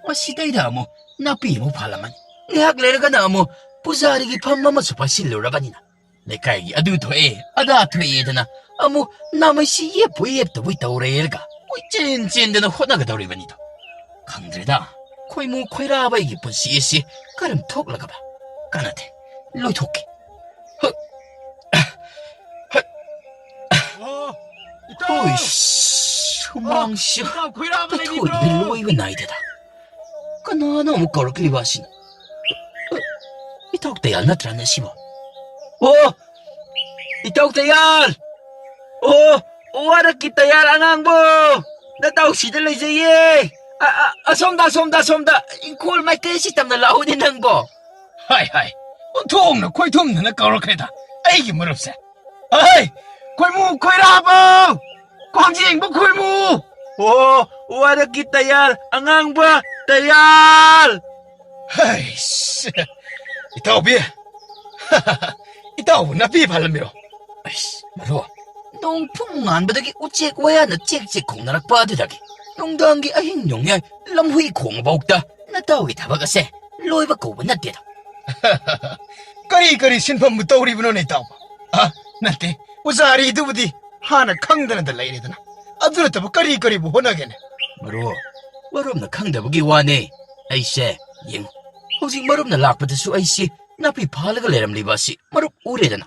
ꯃꯁꯤꯗꯩꯗ ꯑꯃꯨꯛ ꯅꯥꯄꯤ ꯑꯃꯨꯛ ꯐꯥꯜꯂꯝꯃꯅꯤ, ꯉꯥꯏꯍꯥꯛ ꯂꯩꯔꯒꯅ ꯑꯃꯨꯛ ꯄꯨꯖꯥꯔꯤꯒꯤ ꯐꯝ ꯑꯃꯁꯨ ꯄꯥꯏꯁꯤꯜꯂꯨꯔꯕꯅꯤꯅ꯫ ꯂꯩꯀꯥꯏꯒꯤ ꯑꯗꯨ ꯊꯣꯛꯑꯦ, ꯑꯗꯥ ꯊꯣꯛꯑꯦꯗꯅ ꯑꯃꯨꯛ ꯅꯥꯃꯩꯁꯤ ꯌꯦꯞꯄꯣꯏ ꯌꯦꯞꯇꯕꯣꯏ ꯇꯧꯔꯦꯔꯒ ꯀꯣꯏꯆꯦꯟ ꯆꯦꯟꯗꯅ ꯍꯣꯠꯅꯒꯗꯧꯔꯤꯕꯅꯤꯗꯣ꯫ ꯈꯪꯗ꯭ꯔꯦꯗ, ꯈꯣꯏꯃꯨ ꯈꯣꯏꯔꯥꯕ ꯑꯩꯒꯤ ꯄꯨꯟꯁꯤ ꯑꯁꯤ ꯀꯔꯝ ꯊꯣꯛꯂꯒꯕ? ꯀꯥꯟꯅꯗꯦ, ꯂꯣꯏꯊꯣꯛꯀꯦ꯫ ꯍ, ꯍ, ꯑꯣ, ꯏꯇꯥꯎ! ꯍꯣꯏ, ꯁꯨꯃꯥꯡꯁꯤ ꯑꯣ, ꯏꯇꯥꯎ ꯈꯣꯏꯔꯥꯕ ꯇꯩꯊꯣꯛꯏꯗꯤ ꯂꯩꯕꯤꯕ꯭ꯔꯣ? ꯂꯣꯏꯕ ꯅꯥꯏꯗꯦꯗ꯫ ꯀꯅꯥꯅꯣ ꯑꯃꯨꯛ ꯀꯧꯔꯛꯂꯤꯕ ꯑꯁꯤꯅ? ꯏꯇꯥꯎ ꯇꯌꯥꯜ ꯅꯠꯇ꯭ꯔꯅꯦ ꯁꯤꯕꯣ? ꯑꯣ! ꯏꯇꯥꯎ ꯇꯌꯥꯜ! ꯑꯣ! ꯋꯥꯔꯛꯀꯤ ꯇꯌꯥꯜ ꯑꯉꯥꯡꯕꯣ! ꯅꯇꯥꯎ ꯁꯤꯗ ꯂꯩꯖꯩꯌꯦ! ꯑ, ꯑ, ꯑꯁꯣꯝꯗ, ꯑꯁꯣꯝꯗ, ꯑꯁꯣꯝꯗ! ꯏꯪꯈꯣꯜ ꯃꯥꯏꯀꯩ ꯑꯁꯤ ꯇꯝꯅ ꯂꯥꯛꯎꯅꯦ ꯅꯪꯕꯣ! ꯍꯥꯏ, ꯍꯥꯏ! ꯑꯣꯟꯊꯣꯛꯅ ꯈꯣꯏꯊꯨꯝꯗꯅ ꯀꯧꯔꯛꯈ꯭ꯔꯦꯗ ꯑꯩꯒꯤ ꯃꯔꯨꯞꯁꯦ! ꯑꯍꯩ! ꯈꯣꯏꯃꯨ ꯈꯣꯏꯔꯥꯕꯧ! ꯈ꯭ꯋꯥꯡꯖꯦꯡꯕ ꯈꯣꯏꯃꯨ! ꯑꯣ, ꯋꯥꯔꯛꯀꯤ ꯇꯌꯥꯜ, ꯑꯉꯥꯡꯕ ꯇꯌꯥꯜ! ꯍꯩꯁ! ꯏꯇꯥꯎꯕꯤ! ꯏꯇꯥꯎꯕꯨ ꯅꯥꯄꯤ ꯐꯥꯜꯂꯝꯃꯤꯔꯣ? ꯑꯩꯁ, ꯃꯔꯨꯞ, ꯅꯣꯡ ꯐꯨꯡ ꯉꯥꯟꯕꯗꯒꯤ ꯎꯆꯦꯛ ꯋꯥꯌꯥꯅ ꯆꯦꯛ ꯆꯦꯛ ꯈꯣꯡꯅꯔꯛꯄ ꯑꯗꯨꯗꯒꯤ ꯅꯨꯡꯗꯥꯡꯒꯤ ꯑꯍꯤꯡ ꯅꯣꯡꯌꯥꯏ ꯂꯝꯍꯨꯏ ꯈꯣꯡꯕꯐꯥꯎꯗ ꯅꯇꯥꯎꯒꯤ ꯊꯕꯛ ꯑꯁꯦ ꯂꯣꯏꯕ ꯀꯧꯕ ꯅꯠꯇꯦꯗ꯫ ꯀꯔꯤ ꯀꯔꯤ ꯁꯤꯟꯐꯝꯕꯨ ꯇꯧꯔꯤꯕꯅꯣꯅꯦ ꯏꯇꯥꯎꯕ? ꯑ, ꯅꯠꯇꯦ, ꯄꯨꯖꯥꯔꯤꯗꯨꯕꯨꯗꯤ ꯍꯥꯟꯅ ꯈꯪꯗꯅꯗ ꯂꯩꯔꯦꯗꯅ꯫ ꯑꯗꯨ ꯅꯠꯇꯕ ꯀꯔꯤ ꯀꯔꯤꯕꯨ ꯍꯣꯠꯅꯒꯦꯅꯦ? ꯃꯔꯨꯞ, ꯃꯔꯨꯞꯅ ꯈꯪꯗꯕꯒꯤ ꯋꯥꯅꯦ꯫ ꯑꯩꯁꯦ, ꯌꯦꯡꯉꯨ, ꯍꯧꯖꯤꯛ ꯃꯔꯨꯞꯅ ꯂꯥꯛꯄꯗꯁꯨ ꯑꯩꯁꯤ ꯅꯥꯄꯤ ꯐꯥꯜꯂꯒ ꯂꯩꯔꯝꯂꯤꯕ ꯑꯁꯤ ꯃꯔꯨꯞ ꯎꯔꯦꯗꯅ꯫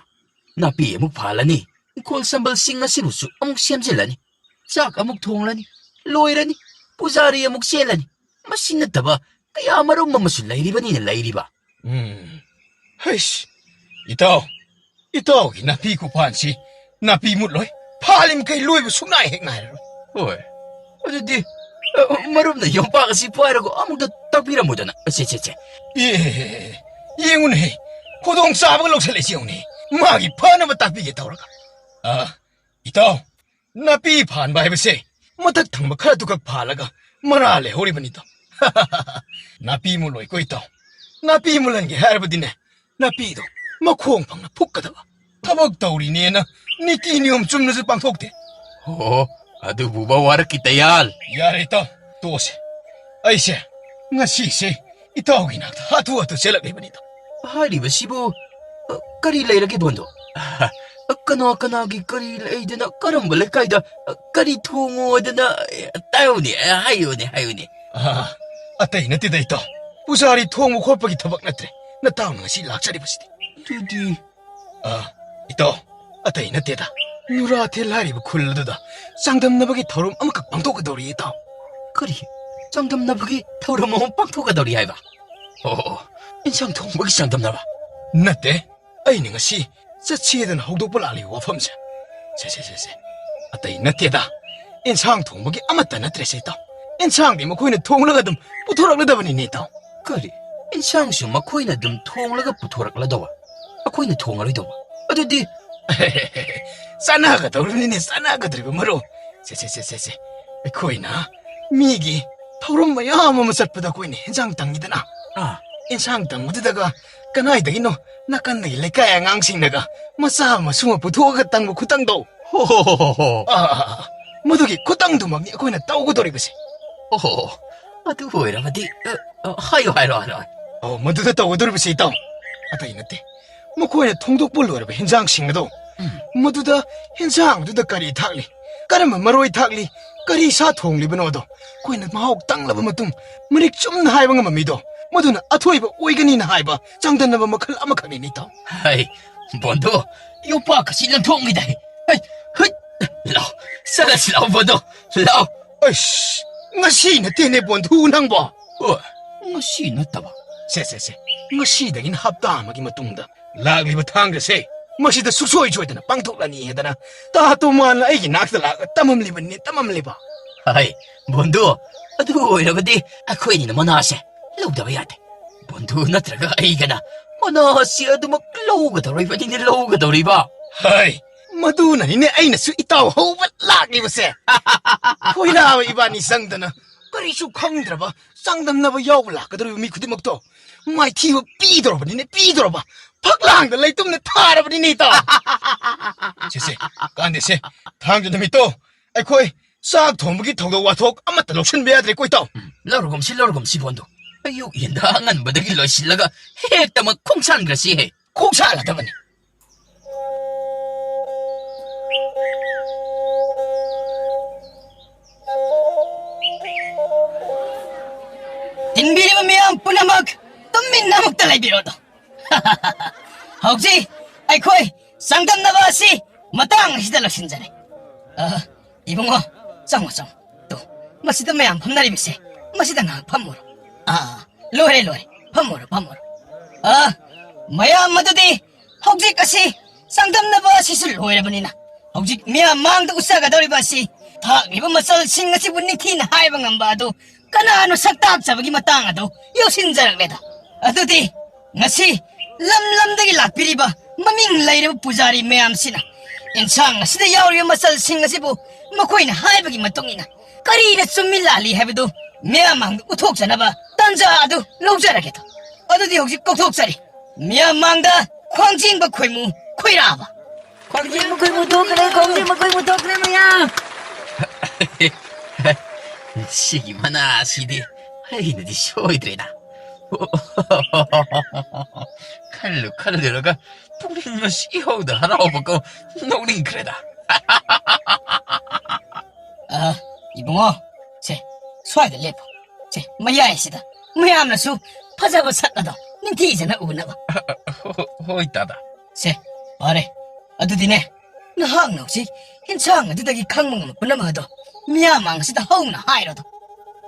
ꯅꯥꯄꯤ ꯑꯃꯨꯛ ꯐꯥꯜꯂꯅꯤ, ꯏꯪꯈꯣꯜ ꯁꯝꯕꯜꯁꯤꯡ ꯑꯁꯤꯕꯨꯁꯨ ꯑꯃꯨꯛ ꯁꯦꯝꯖꯤꯜꯂꯅꯤ, ꯆꯥꯛ ꯑꯃꯨꯛ ꯊꯣꯡꯂꯅꯤ, ꯂꯣꯏꯔꯅꯤ, ꯄꯨꯖꯥꯔꯤ ꯑꯃꯨꯛ ꯆꯦꯜꯂꯅꯤ꯫ ꯃꯁꯤ ꯅꯠꯇꯕ ꯀꯌꯥ ꯃꯔꯨꯝ ꯑꯃꯁꯨ ꯂꯩꯔꯤꯕꯅꯤꯅ ꯂꯩꯔꯤꯕ꯫ ꯎꯝ꯫ ꯍꯩꯁ, ꯏꯇꯥꯎ, ꯏꯇꯥꯎꯒꯤ ꯅꯥꯄꯤ ꯈꯨꯐꯥꯟꯁꯤ ꯅꯥꯄꯤ ꯃꯨꯠꯂꯣꯏ꯫ ꯐꯥꯜꯂꯤꯃꯈꯩ ꯂꯣꯏꯕ ꯁꯨꯛꯅꯥꯏ ꯍꯦꯛ ꯅꯥꯏꯔꯔꯣꯏ꯫ ꯍꯣꯏ꯫ ꯑꯗꯨꯗꯤ, ꯑ, ꯃꯔꯨꯞꯅ ꯌꯣꯝꯄꯥꯛ ꯑꯁꯤ ꯄꯥꯏꯔꯒ ꯑꯃꯨꯛꯇ ꯇꯥꯛꯄꯤꯔꯝꯃꯨꯗꯅ꯫ ꯁꯦ, ꯁꯦ, ꯁꯦ꯫ ꯑꯦ, ꯌꯦꯡꯉꯨꯅꯦꯍꯦ, ꯈꯨꯗꯣꯡ ꯆꯥꯕꯒ ꯂꯧꯁꯜꯂꯛꯏꯁꯤ ꯌꯦꯡꯉꯨꯅꯦ꯫ ꯃꯥꯒꯤ ꯐꯅꯕ ꯇꯥꯛꯄꯤꯒꯦ ꯇꯧꯔꯒ꯫ ꯑ, ꯏꯇꯥꯎ, ꯅꯥꯄꯤ ꯐꯥꯟꯕ ꯍꯥꯏꯕꯁꯦ ꯃꯊꯛ ꯊꯪꯕ ꯈꯔꯗꯨꯈꯛ ꯐꯥꯜꯂꯒ ꯃꯔꯥ ꯂꯩꯍꯧꯔꯤꯕꯅꯤꯗꯣ꯫ ꯅꯥꯄꯤ ꯃꯨꯜꯂꯣꯏꯀꯣ ꯏꯇꯥꯎ꯫ ꯅꯥꯄꯤ ꯃꯨꯜꯍꯟꯒꯦ ꯍꯥꯏꯔꯕꯗꯤꯅꯦ, ꯅꯥꯄꯤꯗꯣ ꯃꯈꯣꯡ ꯐꯪꯅ ꯐꯨꯛꯀꯗꯕ꯫ ꯊꯕꯛ ꯇꯧꯔꯤꯅꯦꯅ ꯅꯤꯇꯤ ꯅꯤꯌꯣꯝ ꯆꯨꯝꯅꯁꯨ ꯄꯥꯡꯊꯣꯛꯇꯦ꯫ ꯑꯣ, ꯑꯗꯨꯕꯨꯕ ꯋꯥꯔꯛꯀꯤ ꯇꯌꯥꯜ꯫ ꯌꯥꯔꯦ ꯏꯇꯥꯎ, ꯇꯣꯛꯑꯁꯦ꯫ ꯑꯩꯁꯦ ꯉꯁꯤꯁꯦ ꯏꯇꯥꯎꯒꯤ ꯅꯥꯛꯇ ꯍꯥꯊꯨ ꯍꯥꯊꯨ ꯆꯦꯜꯂꯛꯂꯤꯕꯅꯤꯗꯣ꯫ ꯍꯥꯏꯔꯤꯕꯁꯤꯕꯨ, ꯑ, ꯀꯔꯤ ꯂꯩꯔꯒꯦ, ꯕꯣꯟꯗꯣ? ꯑ, ꯀꯅꯥ ꯀꯅꯥꯒꯤ ꯀꯔꯤ ꯂꯩꯗꯅ, ꯀꯔꯝꯕ ꯂꯩꯀꯥꯏꯗ, ꯑ, ꯀꯔꯤ ꯊꯣꯡꯉꯣꯗꯅ, ꯑ, ꯇꯥꯛꯎꯅꯦ, ꯑ, ꯍꯥꯏꯌꯨꯅꯦ, ꯍꯥꯏꯌꯨꯅꯦ꯫ ꯑ, ꯑꯇꯩ ꯅꯠꯇꯦꯗ, ꯏꯇꯥꯎ꯫ ꯄꯨꯖꯥꯔꯤ ꯊꯣꯡꯕ ꯈꯣꯠꯄꯒꯤ ꯊꯕꯛ ꯅꯠꯇ꯭ꯔꯦ ꯅꯇꯥꯎꯅ ꯉꯁꯤ ꯂꯥꯛꯆꯔꯤꯕꯁꯤꯗꯤ꯫ ꯑꯗꯨꯗꯤ? ꯑ, ꯏꯇꯥꯎ, ꯑꯇꯩ ꯅꯠꯇꯦꯗ꯫ ꯅꯨꯔꯥꯊꯦꯜ ꯍꯥꯏꯔꯤꯕ ꯈꯨꯜ ꯑꯗꯨꯗ ꯆꯥꯡꯗꯝꯅꯕꯒꯤ ꯊꯧꯔꯝ ꯑꯃꯈꯛ ꯄꯥꯡꯊꯣꯛꯀꯗꯧꯔꯤ, ꯏꯇꯥꯎ꯫ ꯀꯔꯤ? ꯆꯥꯡꯗꯝꯅꯕꯒꯤ ꯊꯧꯔꯝ ꯑꯃ ꯄꯥꯡꯊꯣꯛꯀꯗꯧꯔꯤ ꯍꯥꯏꯕ? ꯑꯣ, ꯑꯣ, ꯑꯣ꯫ ꯏꯟꯁꯥꯡ ꯊꯣꯡꯕꯒꯤ ꯆꯥꯡꯗꯝꯅꯕ? ꯅꯠꯇꯦ꯫ ꯑꯩꯅ ꯉꯁꯤ ꯆꯠꯁꯦꯗꯅ ꯍꯧꯗꯣꯛꯄ ꯂꯥꯛꯂꯤꯕ ꯋꯥꯐꯝꯁꯦ꯫ ꯁꯦ, ꯁꯦ, ꯁꯦ, ꯁꯦ꯫ ꯑꯇꯩ ꯅꯠꯇꯦꯗ꯫ ꯏꯟꯁꯥꯡ ꯊꯣꯡꯕꯒꯤ ꯑꯃꯠꯇ ꯅꯠꯇ꯭ꯔꯦꯁꯦ, ꯏꯇꯥꯎ꯫ ꯏꯟꯁꯥꯡꯗꯤ ꯃꯈꯣꯏꯅ ꯊꯣꯡꯂꯒ ꯑꯗꯨꯝ ꯄꯨꯊꯣꯔꯛꯂꯗꯕꯅꯤꯅꯦ, ꯏꯇꯥꯎ꯫ ꯀꯔꯤ? ꯏꯟꯁꯥꯡꯁꯨ ꯃꯈꯣꯏꯅ ꯑꯗꯨꯝ ꯊꯣꯡꯂꯒ ꯄꯨꯊꯣꯔꯛꯂꯗꯧꯕ? ꯑꯩꯈꯣꯏꯅ ꯊꯣꯡꯉꯔꯣꯏꯗꯧꯕ? ꯑꯗꯨꯗꯤ ꯆꯥꯟꯅꯒꯗꯧꯔꯤꯕꯅꯤꯅꯦ, ꯆꯥꯟꯅꯒꯗꯧꯔꯤꯕ ꯃꯔꯨꯞ꯫ ꯁꯦ, ꯁꯦ, ꯁꯦ, ꯁꯦ, ꯁꯦ꯫ ꯑꯩꯈꯣꯏꯅ ꯃꯤꯒꯤ ꯊꯧꯔꯝ ꯃꯌꯥꯝ ꯑꯃ ꯆꯠꯄꯗ ꯑꯩꯈꯣꯏꯅ ꯍꯦꯟꯖꯥꯡ ꯇꯪꯉꯤꯗꯅ꯫ ꯑꯥ꯫ ꯍꯦꯟꯖꯥꯡ ꯇꯪꯕꯗꯨꯗꯒ ꯀꯅꯥꯏꯗꯒꯤꯅꯣ ꯅꯥꯀꯟꯗꯒꯤ ꯂꯩꯀꯥꯏ ꯑꯉꯥꯡꯁꯤꯡꯅꯒ ꯃꯆꯥ ꯃꯁꯨ ꯑꯃ ꯄꯨꯊꯣꯛꯑꯒ ꯇꯪꯕ ꯈꯨꯇꯪꯗꯣ꯫ ꯍꯣ, ꯍꯣ, ꯍꯣ, ꯍꯣ, ꯍꯣ꯫ ꯑꯥ, ꯑꯥ, ꯑꯥ, ꯑꯥ꯫ ꯃꯗꯨꯒꯤ ꯈꯨꯇꯪꯗꯨꯃꯛꯅꯤ ꯑꯩꯈꯣꯏꯅ ꯇꯧꯒꯗꯧꯔꯤꯕꯁꯦ꯫ ꯑꯣꯍꯣ, ꯑꯗꯨ ꯑꯣꯏꯔꯕꯗꯤ, ꯑ, ꯑ, ꯍꯥꯏꯌꯣ, ꯍꯥꯏꯔꯣ, ꯍꯥꯏꯔꯣ, ꯍꯥꯏꯔꯣ꯫ ꯑꯣ, ꯃꯗꯨꯗ ꯇꯧꯒꯗꯧꯔꯤꯕꯁꯤ, ꯏꯇꯥꯎ, ꯑꯇꯩ ꯅꯠꯇꯦ꯫ ꯃꯈꯣꯏꯅ ꯊꯣꯡꯗꯣꯛꯄ ꯂꯣꯏꯔꯕ ꯍꯦꯟꯖꯥꯡꯁꯤꯡ ꯑꯗꯣ, ꯎꯝ꯫ ꯃꯗꯨꯗ ꯍꯦꯟꯖꯥꯡꯗꯨꯗ ꯀꯔꯤ ꯊꯥꯛꯂꯤ, ꯀꯔꯝꯕ ꯃꯔꯣꯏ ꯊꯥꯛꯂꯤ, ꯀꯔꯤ ꯁꯥ ꯊꯣꯡꯂꯤꯕꯅꯣꯗꯣ ꯑꯩꯈꯣꯏꯅ ꯃꯍꯥꯎ ꯇꯪꯂꯕ ꯃꯇꯨꯡ, ꯃꯔꯤꯛ ꯆꯨꯝꯅ ꯍꯥꯏꯕ ꯉꯝꯕ ꯃꯤꯗꯣ, ꯃꯗꯨꯅ ꯑꯊꯣꯏꯕ ꯑꯣꯏꯒꯅꯤꯅ ꯍꯥꯏꯕ ꯆꯥꯡꯗꯝꯅꯕ ꯃꯈꯜ ꯑꯃꯈꯛꯅꯤꯅꯦ, ꯏꯇꯥꯎ꯫ ꯍꯩ, ꯕꯣꯟꯗꯣ, ꯌꯣꯄꯥꯛ ꯑꯁꯤ ꯂꯪꯊꯣꯛꯂꯤꯗꯥꯏ? ꯍꯩ, ꯍꯩ, ꯂꯥꯎ, ꯆꯠꯂꯁꯤ ꯂꯥꯎ, ꯕꯣꯟꯗꯣ, ꯂꯥꯎ꯫ ꯑꯩꯁ, ꯉꯁꯤ ꯅꯠꯇꯦꯅꯦ, ꯕꯣꯟꯗꯨ ꯅꯪꯕꯣ꯫ ꯑꯣ, ꯉꯁꯤ ꯅꯠꯇꯕ? ꯁꯦ, ꯁꯦ, ꯁꯦ, ꯉꯁꯤꯗꯒꯤꯅ ꯍꯞꯇꯥ ꯑꯃꯒꯤ ꯃꯇꯨꯡꯗ ꯂꯥꯛꯂꯤꯕ ꯊꯥꯡꯖꯁꯦ, ꯃꯁꯤꯗ ꯁꯨꯛꯁꯣꯏ ꯁꯣꯏꯗꯅ ꯄꯥꯡꯊꯣꯛꯂꯅꯤ ꯍꯥꯏꯗꯅ ꯇꯥ ꯇꯣꯃꯥꯟꯅ ꯑꯩꯒꯤ ꯅꯥꯛꯇ ꯂꯥꯛꯑꯒ ꯇꯝꯃꯝꯂꯤꯕꯅꯤ, ꯇꯝꯃꯝꯂꯤꯕ꯫ ꯍꯥꯏ, ꯕꯣꯟꯗꯨ, ꯑꯗꯨ ꯑꯣꯏꯔꯕꯗꯤ ꯑꯩꯈꯣꯏꯅꯤꯅ ꯃꯅꯥꯁꯦ ꯂꯧꯗꯕ ꯌꯥꯗꯦ꯫ ꯕꯣꯟꯗꯨ ꯅꯠꯇ꯭ꯔꯒ ꯑꯩꯒꯅ ꯃꯅꯥꯁꯤ ꯑꯗꯨꯃꯛ ꯂꯧꯒꯗꯧꯔꯤꯕꯅꯤꯅꯦ, ꯂꯧꯒꯗꯧꯔꯤꯕ꯫ ꯍꯥꯏ, ꯃꯗꯨꯅꯅꯤꯅꯦ ꯑꯩꯅꯁꯨ ꯏꯇꯥꯎ ꯍꯧꯕ ꯂꯥꯛꯂꯤꯕꯁꯦ꯫ ꯈꯣꯏꯔꯥꯕ ꯏꯕꯥꯅꯤ ꯆꯪꯗꯅ ꯀꯔꯤꯁꯨ ꯈꯪꯗ꯭ꯔꯕ ꯆꯥꯡꯗꯝꯅꯕ ꯌꯥꯎꯕ ꯂꯥꯛꯀꯗꯧꯔꯤꯕ ꯃꯤ ꯈꯨꯗꯤꯡꯃꯛꯇꯣ ꯃꯥꯏꯊꯤꯕ ꯄꯤꯗꯧꯔꯕꯅꯤꯅꯦ, ꯄꯤꯗꯧꯔꯕ꯫ ꯐꯛꯂꯥꯡꯗ ꯂꯩꯇꯨꯝꯅ ꯊꯥꯔꯕꯅꯤꯅꯦ, ꯏꯇꯥꯎ꯫ ꯁꯦ, ꯁꯦ, ꯀꯥꯟꯗꯦꯁꯦ꯫ ꯊꯥꯡꯖ ꯅꯨꯃꯤꯠꯇꯣ ꯑꯩꯈꯣꯏ ꯆꯥꯛ ꯊꯣꯡꯕꯒꯤ ꯊꯧꯗꯣꯛ ꯋꯥꯊꯣꯛ ꯑꯃꯠꯇ ꯂꯧꯁꯤꯟꯕ ꯌꯥꯗ꯭ꯔꯦꯀꯣ, ꯏꯇꯥꯎ꯫ ꯎꯝ, ꯂꯧꯔꯒꯨꯝꯁꯤ, ꯂꯧꯔꯒꯨꯝꯁꯤ, ꯕꯣꯟꯗꯨ꯫ ꯑꯌꯨꯛ ꯌꯦꯟꯗꯥ ꯑꯉꯟꯕꯗꯒꯤ ꯂꯣꯏꯁꯤꯜꯂꯒ ꯍꯦꯛꯇꯃꯛ ꯈꯣꯡꯁꯥꯟꯈ꯭ꯔꯁꯤ ꯍꯦ꯫ ꯈꯣꯡꯁꯥꯜꯂꯗꯕꯅꯤ꯫ ꯇꯤꯟꯕꯤꯔꯤꯕ ꯃꯤꯌꯥꯝ ꯄꯨꯝꯅꯃꯛ ꯇꯨꯃꯤꯟꯅ ꯑꯃꯨꯛꯇ ꯂꯩꯕꯤꯔꯣ ꯑꯗꯣ꯫ ꯍꯧꯖꯤꯛ ꯑꯩꯈꯣꯏ ꯆꯥꯡꯗꯝꯅꯕ ꯑꯁꯤ ꯃꯇꯥꯡ ꯑꯁꯤꯗ ꯂꯣꯏꯁꯤꯟꯖꯔꯦ꯫ ꯑ, ꯏꯕꯨꯡꯉꯣ, ꯆꯪꯉꯣ, ꯆꯪꯉꯣ꯫ ꯇꯨ, ꯃꯁꯤꯗ ꯃꯌꯥꯝ ꯐꯝꯅꯔꯤꯕꯁꯦ, ꯃꯁꯤꯗ ꯉꯥꯏꯍꯥꯛ ꯐꯝꯃꯨꯔꯣ꯫ ꯑꯥ, ꯂꯣꯏꯔꯦ, ꯂꯣꯏꯔꯦ꯫ ꯐꯝꯃꯨꯔꯣ, ꯐꯝꯃꯨꯔꯣ꯫ ꯑꯥ, ꯃꯌꯥꯝ ꯑꯗꯨꯗꯤ ꯍꯧꯖꯤꯛ ꯑꯁꯤ ꯆꯥꯡꯗꯝꯅꯕ ꯑꯁꯤꯁꯨ ꯂꯣꯏꯔꯕꯅꯤꯅ, ꯍꯧꯖꯤꯛ ꯃꯤꯌꯥꯝ ꯃꯥꯡꯗ ꯎꯠꯆꯒꯗꯧꯔꯤꯕ ꯑꯁꯤ ꯊꯥꯛꯂꯤꯕ ꯃꯆꯜꯁꯤꯡ ꯑꯁꯤꯕꯨ ꯅꯤꯡꯊꯤꯅ ꯍꯥꯏꯕ ꯉꯝꯕ ꯑꯗꯨ ꯀꯅꯥꯅꯣ ꯁꯛ ꯇꯥꯛꯆꯕꯒꯤ ꯃꯇꯥꯡ ꯑꯗꯨ ꯌꯧꯁꯤꯟꯖꯔꯛꯂꯦꯗ꯫ ꯑꯗꯨꯗꯤ ꯉꯁꯤ ꯂꯝ ꯂꯝꯗꯒꯤ ꯂꯥꯛꯄꯤꯔꯤꯕ ꯃꯃꯤꯡ ꯂꯩꯔꯕ ꯄꯨꯖꯥꯔꯤ ꯃꯌꯥꯝꯁꯤꯅ ꯏꯟꯁꯥꯡ ꯑꯁꯤꯗ ꯌꯥꯎꯔꯤꯕ ꯃꯆꯜꯁꯤꯡ ꯑꯁꯤꯕꯨ ꯃꯈꯣꯏꯅ ꯍꯥꯏꯕꯒꯤ ꯃꯇꯨꯡ ꯏꯟꯅ ꯀꯔꯤꯅ ꯆꯨꯝꯃꯤ ꯂꯥꯜꯂꯤ ꯍꯥꯏꯕꯗꯨ ꯃꯤꯌꯥꯝ ꯃꯥꯡꯗ ꯎꯠꯊꯣꯛꯆꯅꯕ ꯇꯥꯟꯖꯥ ꯑꯗꯨ ꯂꯧꯖꯔꯒꯦꯗꯣ꯫ ꯑꯗꯨꯗꯤ ꯍꯧꯖꯤꯛ ꯀꯧꯊꯣꯛꯆꯔꯤ, ꯃꯤꯌꯥꯝ ꯃꯥꯡꯗ ꯈ꯭ꯋꯥꯡꯖꯤꯡꯕ ꯈꯣꯏꯃꯨ ꯈꯣꯏꯔꯥꯕ꯫ ꯈ꯭ꯋꯥꯡꯖꯤꯡꯕ ꯈꯣꯏꯃꯨ ꯊꯣꯛꯈ꯭ꯔꯦ, ꯈ꯭ꯋꯥꯡꯖꯤꯡꯕ ꯈꯣꯏꯃꯨ ꯊꯣꯛꯈ꯭ꯔꯦ ꯃꯌꯥꯝ꯫ ꯁꯤꯒꯤ ꯃꯅꯥꯁꯤꯗꯤ ꯑꯩꯅꯗꯤ ꯁꯣꯏꯗ꯭ꯔꯦꯗ꯫ ꯈꯜꯂꯨ ꯈꯜꯂꯨꯔꯒ ꯄꯨꯛꯅꯤꯡ ꯉꯁꯤ ꯏꯍꯧꯗ ꯍꯔꯥꯎꯕꯀꯣ ꯅꯣꯛꯅꯤꯡꯈ꯭ꯔꯦꯗ꯫ ꯑ, ꯏꯕꯨꯡꯉꯣ, ꯁꯦ, ꯁ꯭ꯋꯥꯏꯗ ꯂꯦꯞꯄꯣ꯫ ꯁꯦ, ꯃꯌꯥꯏꯁꯤꯗ ꯃꯌꯥꯝꯅꯁꯨ ꯐꯖꯕ ꯁꯛ ꯑꯗꯣ ꯅꯤꯡꯊꯤꯖꯅ ꯎꯅꯕ꯫ ꯍꯣ-, ꯍꯣꯏ, ꯗꯥꯗꯥ꯫ ꯁꯦ, ꯐꯔꯦ꯫ ꯑꯗꯨꯗꯤꯅꯦ, ꯅꯍꯥꯛꯅ ꯍꯧꯖꯤꯛ ꯏꯟꯁꯥꯡ ꯑꯗꯨꯗꯒꯤ ꯈꯪꯕ ꯉꯝꯕ ꯄꯨꯝꯅꯃꯛ ꯑꯗꯣ ꯃꯤꯌꯥꯝ ꯃꯥꯡꯁꯤꯗ ꯍꯧꯅ ꯍꯥꯏꯔꯣꯗꯣ꯫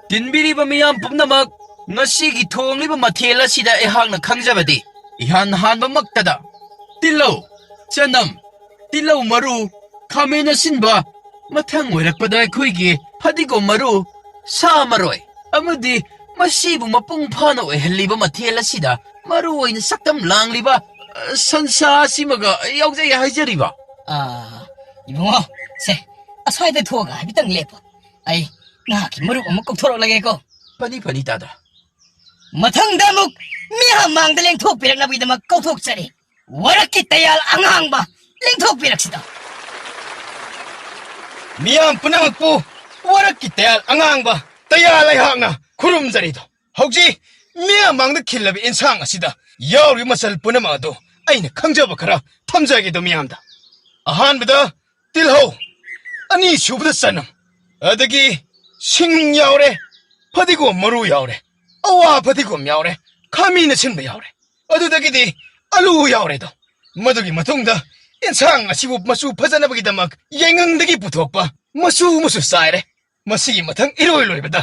ꯇꯤꯟꯕꯤꯔꯤꯕ ꯃꯤꯌꯥꯝ ꯄꯨꯝꯅꯃꯛ, ꯉꯁꯤꯒꯤ ꯊꯣꯡꯂꯤꯕ ꯃꯊꯦꯜ ꯑꯁꯤꯗ ꯑꯩꯍꯥꯛꯅ ꯈꯪꯖꯕꯗꯤ ꯏꯍꯥꯟ ꯍꯥꯟꯕꯃꯛꯇꯗ ꯇꯤꯜꯍꯧ, ꯆꯅꯝ, ꯇꯤꯜꯍꯧ ꯃꯔꯨ, ꯈꯥꯃꯦꯟ ꯑꯁꯤꯟꯕ, ꯃꯊꯪ ꯑꯣꯏꯔꯛꯄꯗ ꯑꯩꯈꯣꯏꯒꯤ ꯐꯗꯤꯒꯣꯝ ꯃꯔꯨ, ꯁꯥ ꯃꯔꯣꯏ, ꯑꯃꯗꯤ ꯃꯁꯤꯕꯨ ꯃꯄꯨꯡ ꯐꯥꯅ ꯑꯣꯏꯍꯜꯂꯤꯕ ꯃꯊꯦꯜ ꯑꯁꯤꯗ ꯃꯔꯨ ꯑꯣꯏꯅ ꯁꯛꯇꯝ ꯂꯥꯡꯂꯤꯕ, ꯑ, ꯁꯟꯁꯥ ꯑꯁꯤꯃꯒ ꯌꯥꯎꯖꯩ ꯍꯥꯏꯖꯔꯤꯕ꯫ ꯑꯥ, ꯏꯕꯨꯡꯉꯣ, ꯁꯦ, ꯑꯁ꯭ꯋꯥꯏꯗ ꯊꯣꯛꯑꯒ ꯍꯥꯏꯐꯦꯠꯇꯪ ꯂꯦꯞꯄꯣ꯫ ꯑꯩ ꯅꯍꯥꯛꯀꯤ ꯃꯔꯨꯞ ꯑꯃ ꯀꯧꯊꯣꯔꯛꯂꯒꯦꯀꯣ꯫ ꯐꯅꯤ, ꯐꯅꯤ, ꯇꯥꯗ꯫ ꯃꯊꯪꯗ ꯑꯃꯨꯛ ꯃꯤꯌꯥꯝ ꯃꯥꯡꯗ ꯂꯦꯡꯊꯣꯛꯄꯤꯔꯛꯅꯕꯒꯤꯗꯃꯛ ꯀꯧꯊꯣꯛꯆꯔꯤ꯫ ꯋꯥꯔꯛꯀꯤ ꯇꯌꯥꯜ ꯑꯉꯥꯡꯕ ꯂꯦꯡꯊꯣꯛꯄꯤꯔꯛꯁꯤꯗ꯫ ꯃꯤꯌꯥꯝ ꯄꯨꯝꯅꯃꯛꯄꯨ ꯋꯥꯔꯛꯀꯤ ꯇꯌꯥꯜ ꯑꯉꯥꯡꯕ ꯇꯌꯥꯜ ꯑꯩꯍꯥꯛꯅ ꯈꯨꯔꯨꯝꯖꯔꯤꯗꯣ꯫ ꯍꯧꯖꯤꯛ ꯃꯤꯌꯥꯝ ꯃꯥꯡꯗ ꯈꯤꯜꯂꯕ ꯏꯟꯁꯥꯡ ꯑꯁꯤꯗ ꯌꯥꯎꯔꯤꯕ ꯃꯆꯜ ꯄꯨꯝꯅꯃꯛ ꯑꯗꯨ ꯑꯩꯅ ꯈꯪꯖꯕ ꯈꯔ ꯊꯝꯖꯒꯦꯗꯣ ꯃꯤꯌꯥꯝꯗ꯫ ꯑꯍꯥꯟꯕꯗ ꯇꯤꯜꯍꯧ, ꯑꯅꯤꯁꯨꯕꯗ ꯆꯅꯝ, ꯑꯗꯒꯤ ꯁꯤꯡ ꯌꯥꯎꯔꯦ, ꯐꯗꯤꯒꯣꯝ ꯃꯔꯨ ꯌꯥꯎꯔꯦ, ꯑꯋꯥ ꯐꯗꯤꯒꯣꯝ ꯌꯥꯎꯔꯦ, ꯈꯥꯃꯦꯟ ꯑꯁꯤꯟꯕ ꯌꯥꯎꯔꯦ, ꯑꯗꯨꯗꯒꯤꯗꯤ ꯑꯂꯨ ꯌꯥꯎꯔꯦꯗꯣ꯫ ꯃꯗꯨꯒꯤ ꯃꯇꯨꯡꯗ ꯏꯟꯁꯥꯡ ꯑꯁꯤꯕꯨ ꯃꯆꯨ ꯐꯖꯅꯕꯒꯤꯗꯃꯛ ꯌꯥꯏꯉꯪꯗꯒꯤ ꯄꯨꯊꯣꯛꯄ ꯃꯆꯨ ꯃꯆꯨ ꯆꯥꯏꯔꯦ꯫ ꯃꯁꯤꯒꯤ ꯃꯊꯪ ꯏꯔꯣꯏ ꯂꯣꯏꯕꯗ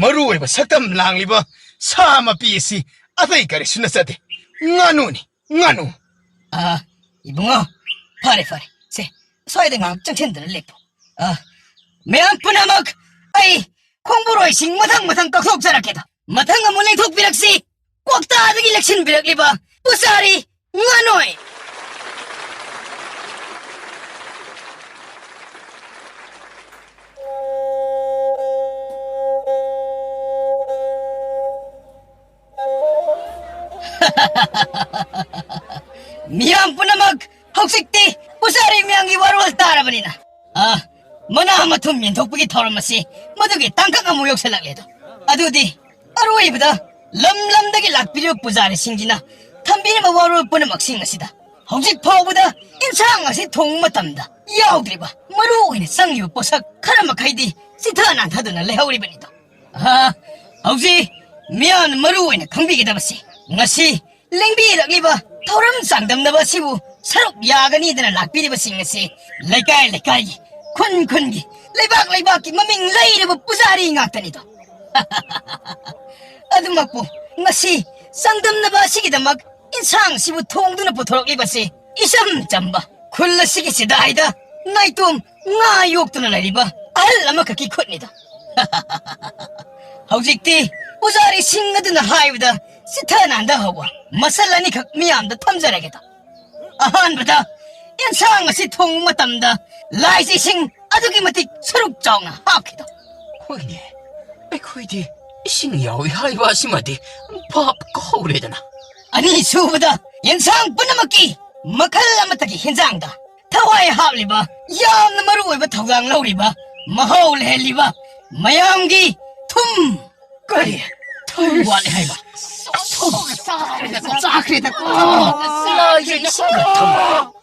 ꯃꯔꯨ ꯑꯣꯏꯕ ꯁꯛꯇꯝ ꯂꯥꯡꯂꯤꯕ ꯁꯥ ꯃꯄꯤ ꯑꯁꯤ ꯑꯇꯩ ꯀꯔꯤꯁꯨ ꯅꯠꯆꯗꯦ, ꯉꯥꯅꯨꯅꯤ, ꯉꯥꯅꯨ꯫ ꯑꯥ, ꯏꯕꯨꯡꯉꯣ, ꯐꯔꯦ, ꯐꯔꯦ꯫ ꯁꯦ, ꯁ꯭ꯋꯥꯏꯗ ꯉꯥꯏꯍꯥꯛ ꯆꯪꯁꯤꯟꯗꯨꯅ ꯂꯦꯞꯄꯣ꯫ ꯑꯥ, ꯃꯌꯥꯝ ꯄꯨꯝꯅꯃꯛ, ꯑꯩ ꯈꯣꯡꯕꯨꯔꯣꯏꯁꯤꯡ ꯃꯊꯪ ꯃꯊꯪ ꯀꯛꯊꯣꯛꯆꯔꯛꯀꯦꯗ꯫ ꯃꯊꯪ ꯑꯃꯨꯛ ꯂꯦꯡꯊꯣꯛꯄꯤꯔꯛꯁꯤ꯫ ꯀ꯭ꯋꯥꯛꯇꯥꯗꯒꯤ ꯂꯦꯛꯁꯤꯟꯕꯤꯔꯛꯂꯤꯕ ꯄꯨꯖꯥꯔꯤ ꯉꯥꯅꯣꯏ꯫ ꯃꯤꯌꯥꯝ ꯄꯨꯝꯅꯃꯛ, ꯍꯧꯖꯤꯛꯇꯤ ꯄꯨꯖꯥꯔꯤ ꯃꯌꯥꯝꯒꯤ ꯋꯥꯔꯣꯜ ꯇꯥꯔꯕꯅꯤꯅ, ꯑꯥ, ꯃꯅꯥ ꯃꯊꯨꯝ ꯌꯦꯟꯊꯣꯛꯄꯒꯤ ꯊꯧꯔꯝ ꯑꯁꯤ ꯃꯗꯨꯒꯤ ꯇꯥꯡꯀꯛ ꯑꯃꯨꯛ ꯌꯧꯁꯤꯜꯂꯛꯂꯦ ꯑꯗꯣ꯫ ꯑꯗꯨꯗꯤ ꯑꯔꯣꯏꯕꯗ ꯂꯝ ꯂꯝꯗꯒꯤ ꯂꯥꯛꯄꯤꯔꯤꯕ ꯄꯨꯖꯥꯔꯤꯁꯤꯡꯁꯤꯅ ꯊꯝꯕꯤꯔꯤꯕ ꯋꯥꯔꯣꯜ ꯄꯨꯝꯅꯃꯛꯁꯤꯡ ꯑꯁꯤꯗ ꯍꯧꯖꯤꯛ ꯐꯥꯎꯕꯗ ꯏꯟꯁꯥꯡ ꯑꯁꯤ ꯊꯣꯡꯕ ꯃꯇꯝꯗ ꯌꯥꯎꯗ꯭ꯔꯤꯕ ꯃꯔꯨ ꯑꯣꯏꯅ ꯆꯪꯂꯤꯕ ꯄꯣꯠꯁꯛ ꯈꯔ ꯃꯈꯩꯗꯤ ꯆꯤꯊ ꯅꯥꯟꯊꯗꯨꯅ ꯂꯩꯍꯧꯔꯤꯕꯅꯤꯗꯣ꯫ ꯑꯍ, ꯍꯧꯖꯤꯛ ꯃꯤꯌꯥꯝꯅ ꯃꯔꯨ ꯑꯣꯏꯅ ꯈꯪꯕꯤꯒꯗꯕꯁꯤ, ꯉꯁꯤ ꯂꯦꯡꯕꯤꯔꯛꯂꯤꯕ ꯊꯧꯔꯝ ꯆꯥꯡꯗꯝꯅꯕ ꯑꯁꯤꯕꯨ ꯁꯔꯨꯛ ꯌꯥꯒꯅꯤꯗꯅ ꯂꯥꯛꯄꯤꯔꯤꯕꯁꯤꯡ ꯑꯁꯤ ꯂꯩꯀꯥꯏ ꯂꯩꯀꯥꯏꯒꯤ, ꯈꯨꯟ ꯈꯨꯟꯒꯤ, ꯂꯩꯕꯥꯛ ꯂꯩꯕꯥꯛꯀꯤ ꯃꯃꯤꯡ ꯂꯩꯔꯕ ꯄꯨꯖꯥꯔꯤ ꯉꯥꯛꯇꯅꯤꯗꯣ꯫ ꯑꯗꯨꯃꯛꯄꯨ ꯉꯁꯤ ꯆꯥꯡꯗꯝꯅꯕ ꯑꯁꯤꯒꯤꯗꯃꯛ ꯏꯟꯁꯥꯡꯁꯤꯕꯨ ꯊꯣꯡꯗꯨꯅ ꯄꯨꯊꯣꯔꯛꯂꯤꯕꯁꯤ ꯏꯆꯝ ꯆꯝꯕ ꯈꯨꯜ ꯑꯁꯤꯒꯤ ꯆꯤꯗꯥꯏꯗ ꯅꯥꯏꯇꯣꯝ ꯉꯥ ꯌꯣꯛꯇꯨꯅ ꯂꯩꯔꯤꯕ ꯑꯍꯜ ꯑꯃꯈꯛꯀꯤ ꯈꯨꯠꯅꯤꯗꯣ꯫ ꯍꯧꯖꯤꯛꯇꯤ ꯄꯨꯖꯥꯔꯤꯁꯤꯡ ꯑꯗꯨꯅ ꯍꯥꯏꯕꯗ ꯆꯤꯊ ꯅꯥꯟꯗ ꯍꯧꯕ ꯃꯁꯜ ꯑꯅꯤꯈꯛ ꯃꯤꯌꯥꯝꯗ ꯊꯝꯖꯔꯒꯦꯗ꯫ ꯑꯍꯥꯟꯕꯗ, ꯑꯦꯟꯁꯥꯡ ꯑꯁꯤ ꯊꯣꯡꯕ ꯃꯇꯝꯗ ꯂꯥꯏꯁꯤꯁꯤꯡ ꯑꯗꯨꯛꯀꯤ ꯃꯇꯤꯛ ꯁꯔꯨꯛ ꯆꯥꯎꯅ ꯍꯥꯞꯈꯤꯗꯣ꯫ ꯍꯣꯏꯅꯦ, ꯑꯩꯈꯣꯏꯗꯤ ꯏꯁꯤꯡ ꯌꯥꯎꯏ ꯍꯥꯏꯕ ꯑꯁꯤꯃꯗꯤ ꯚꯥꯞ ꯀꯥꯎꯔꯦꯗꯅ꯫ ꯑꯅꯤꯁꯨꯕꯗ, ꯌꯦꯟꯁꯥꯡ ꯄꯨꯝꯅꯃꯛꯀꯤ ꯃꯈꯜ ꯑꯃꯠꯇꯒꯤ ꯍꯦꯟꯖꯥꯡꯗ ꯊꯋꯥꯏ ꯍꯥꯞꯂꯤꯕ, ꯌꯥꯝꯅ ꯃꯔꯨ ꯑꯣꯏꯕ ꯊꯧꯗꯥꯡ ꯂꯧꯔꯤꯕ, ꯃꯍꯥꯎ ꯂꯩꯍꯜꯂꯤꯕ ꯃꯌꯥꯝꯒꯤ ꯊꯨꯝ꯫ ꯀꯔꯤ? ꯊꯨꯝ ꯋꯥꯠꯂꯦ ꯍꯥꯏꯕ? ꯆꯥꯈ꯭ꯔꯦꯗꯀꯣ꯫ ꯂꯥꯏꯒꯤ ꯏꯁꯤꯡꯒ ꯊꯝꯕ꯫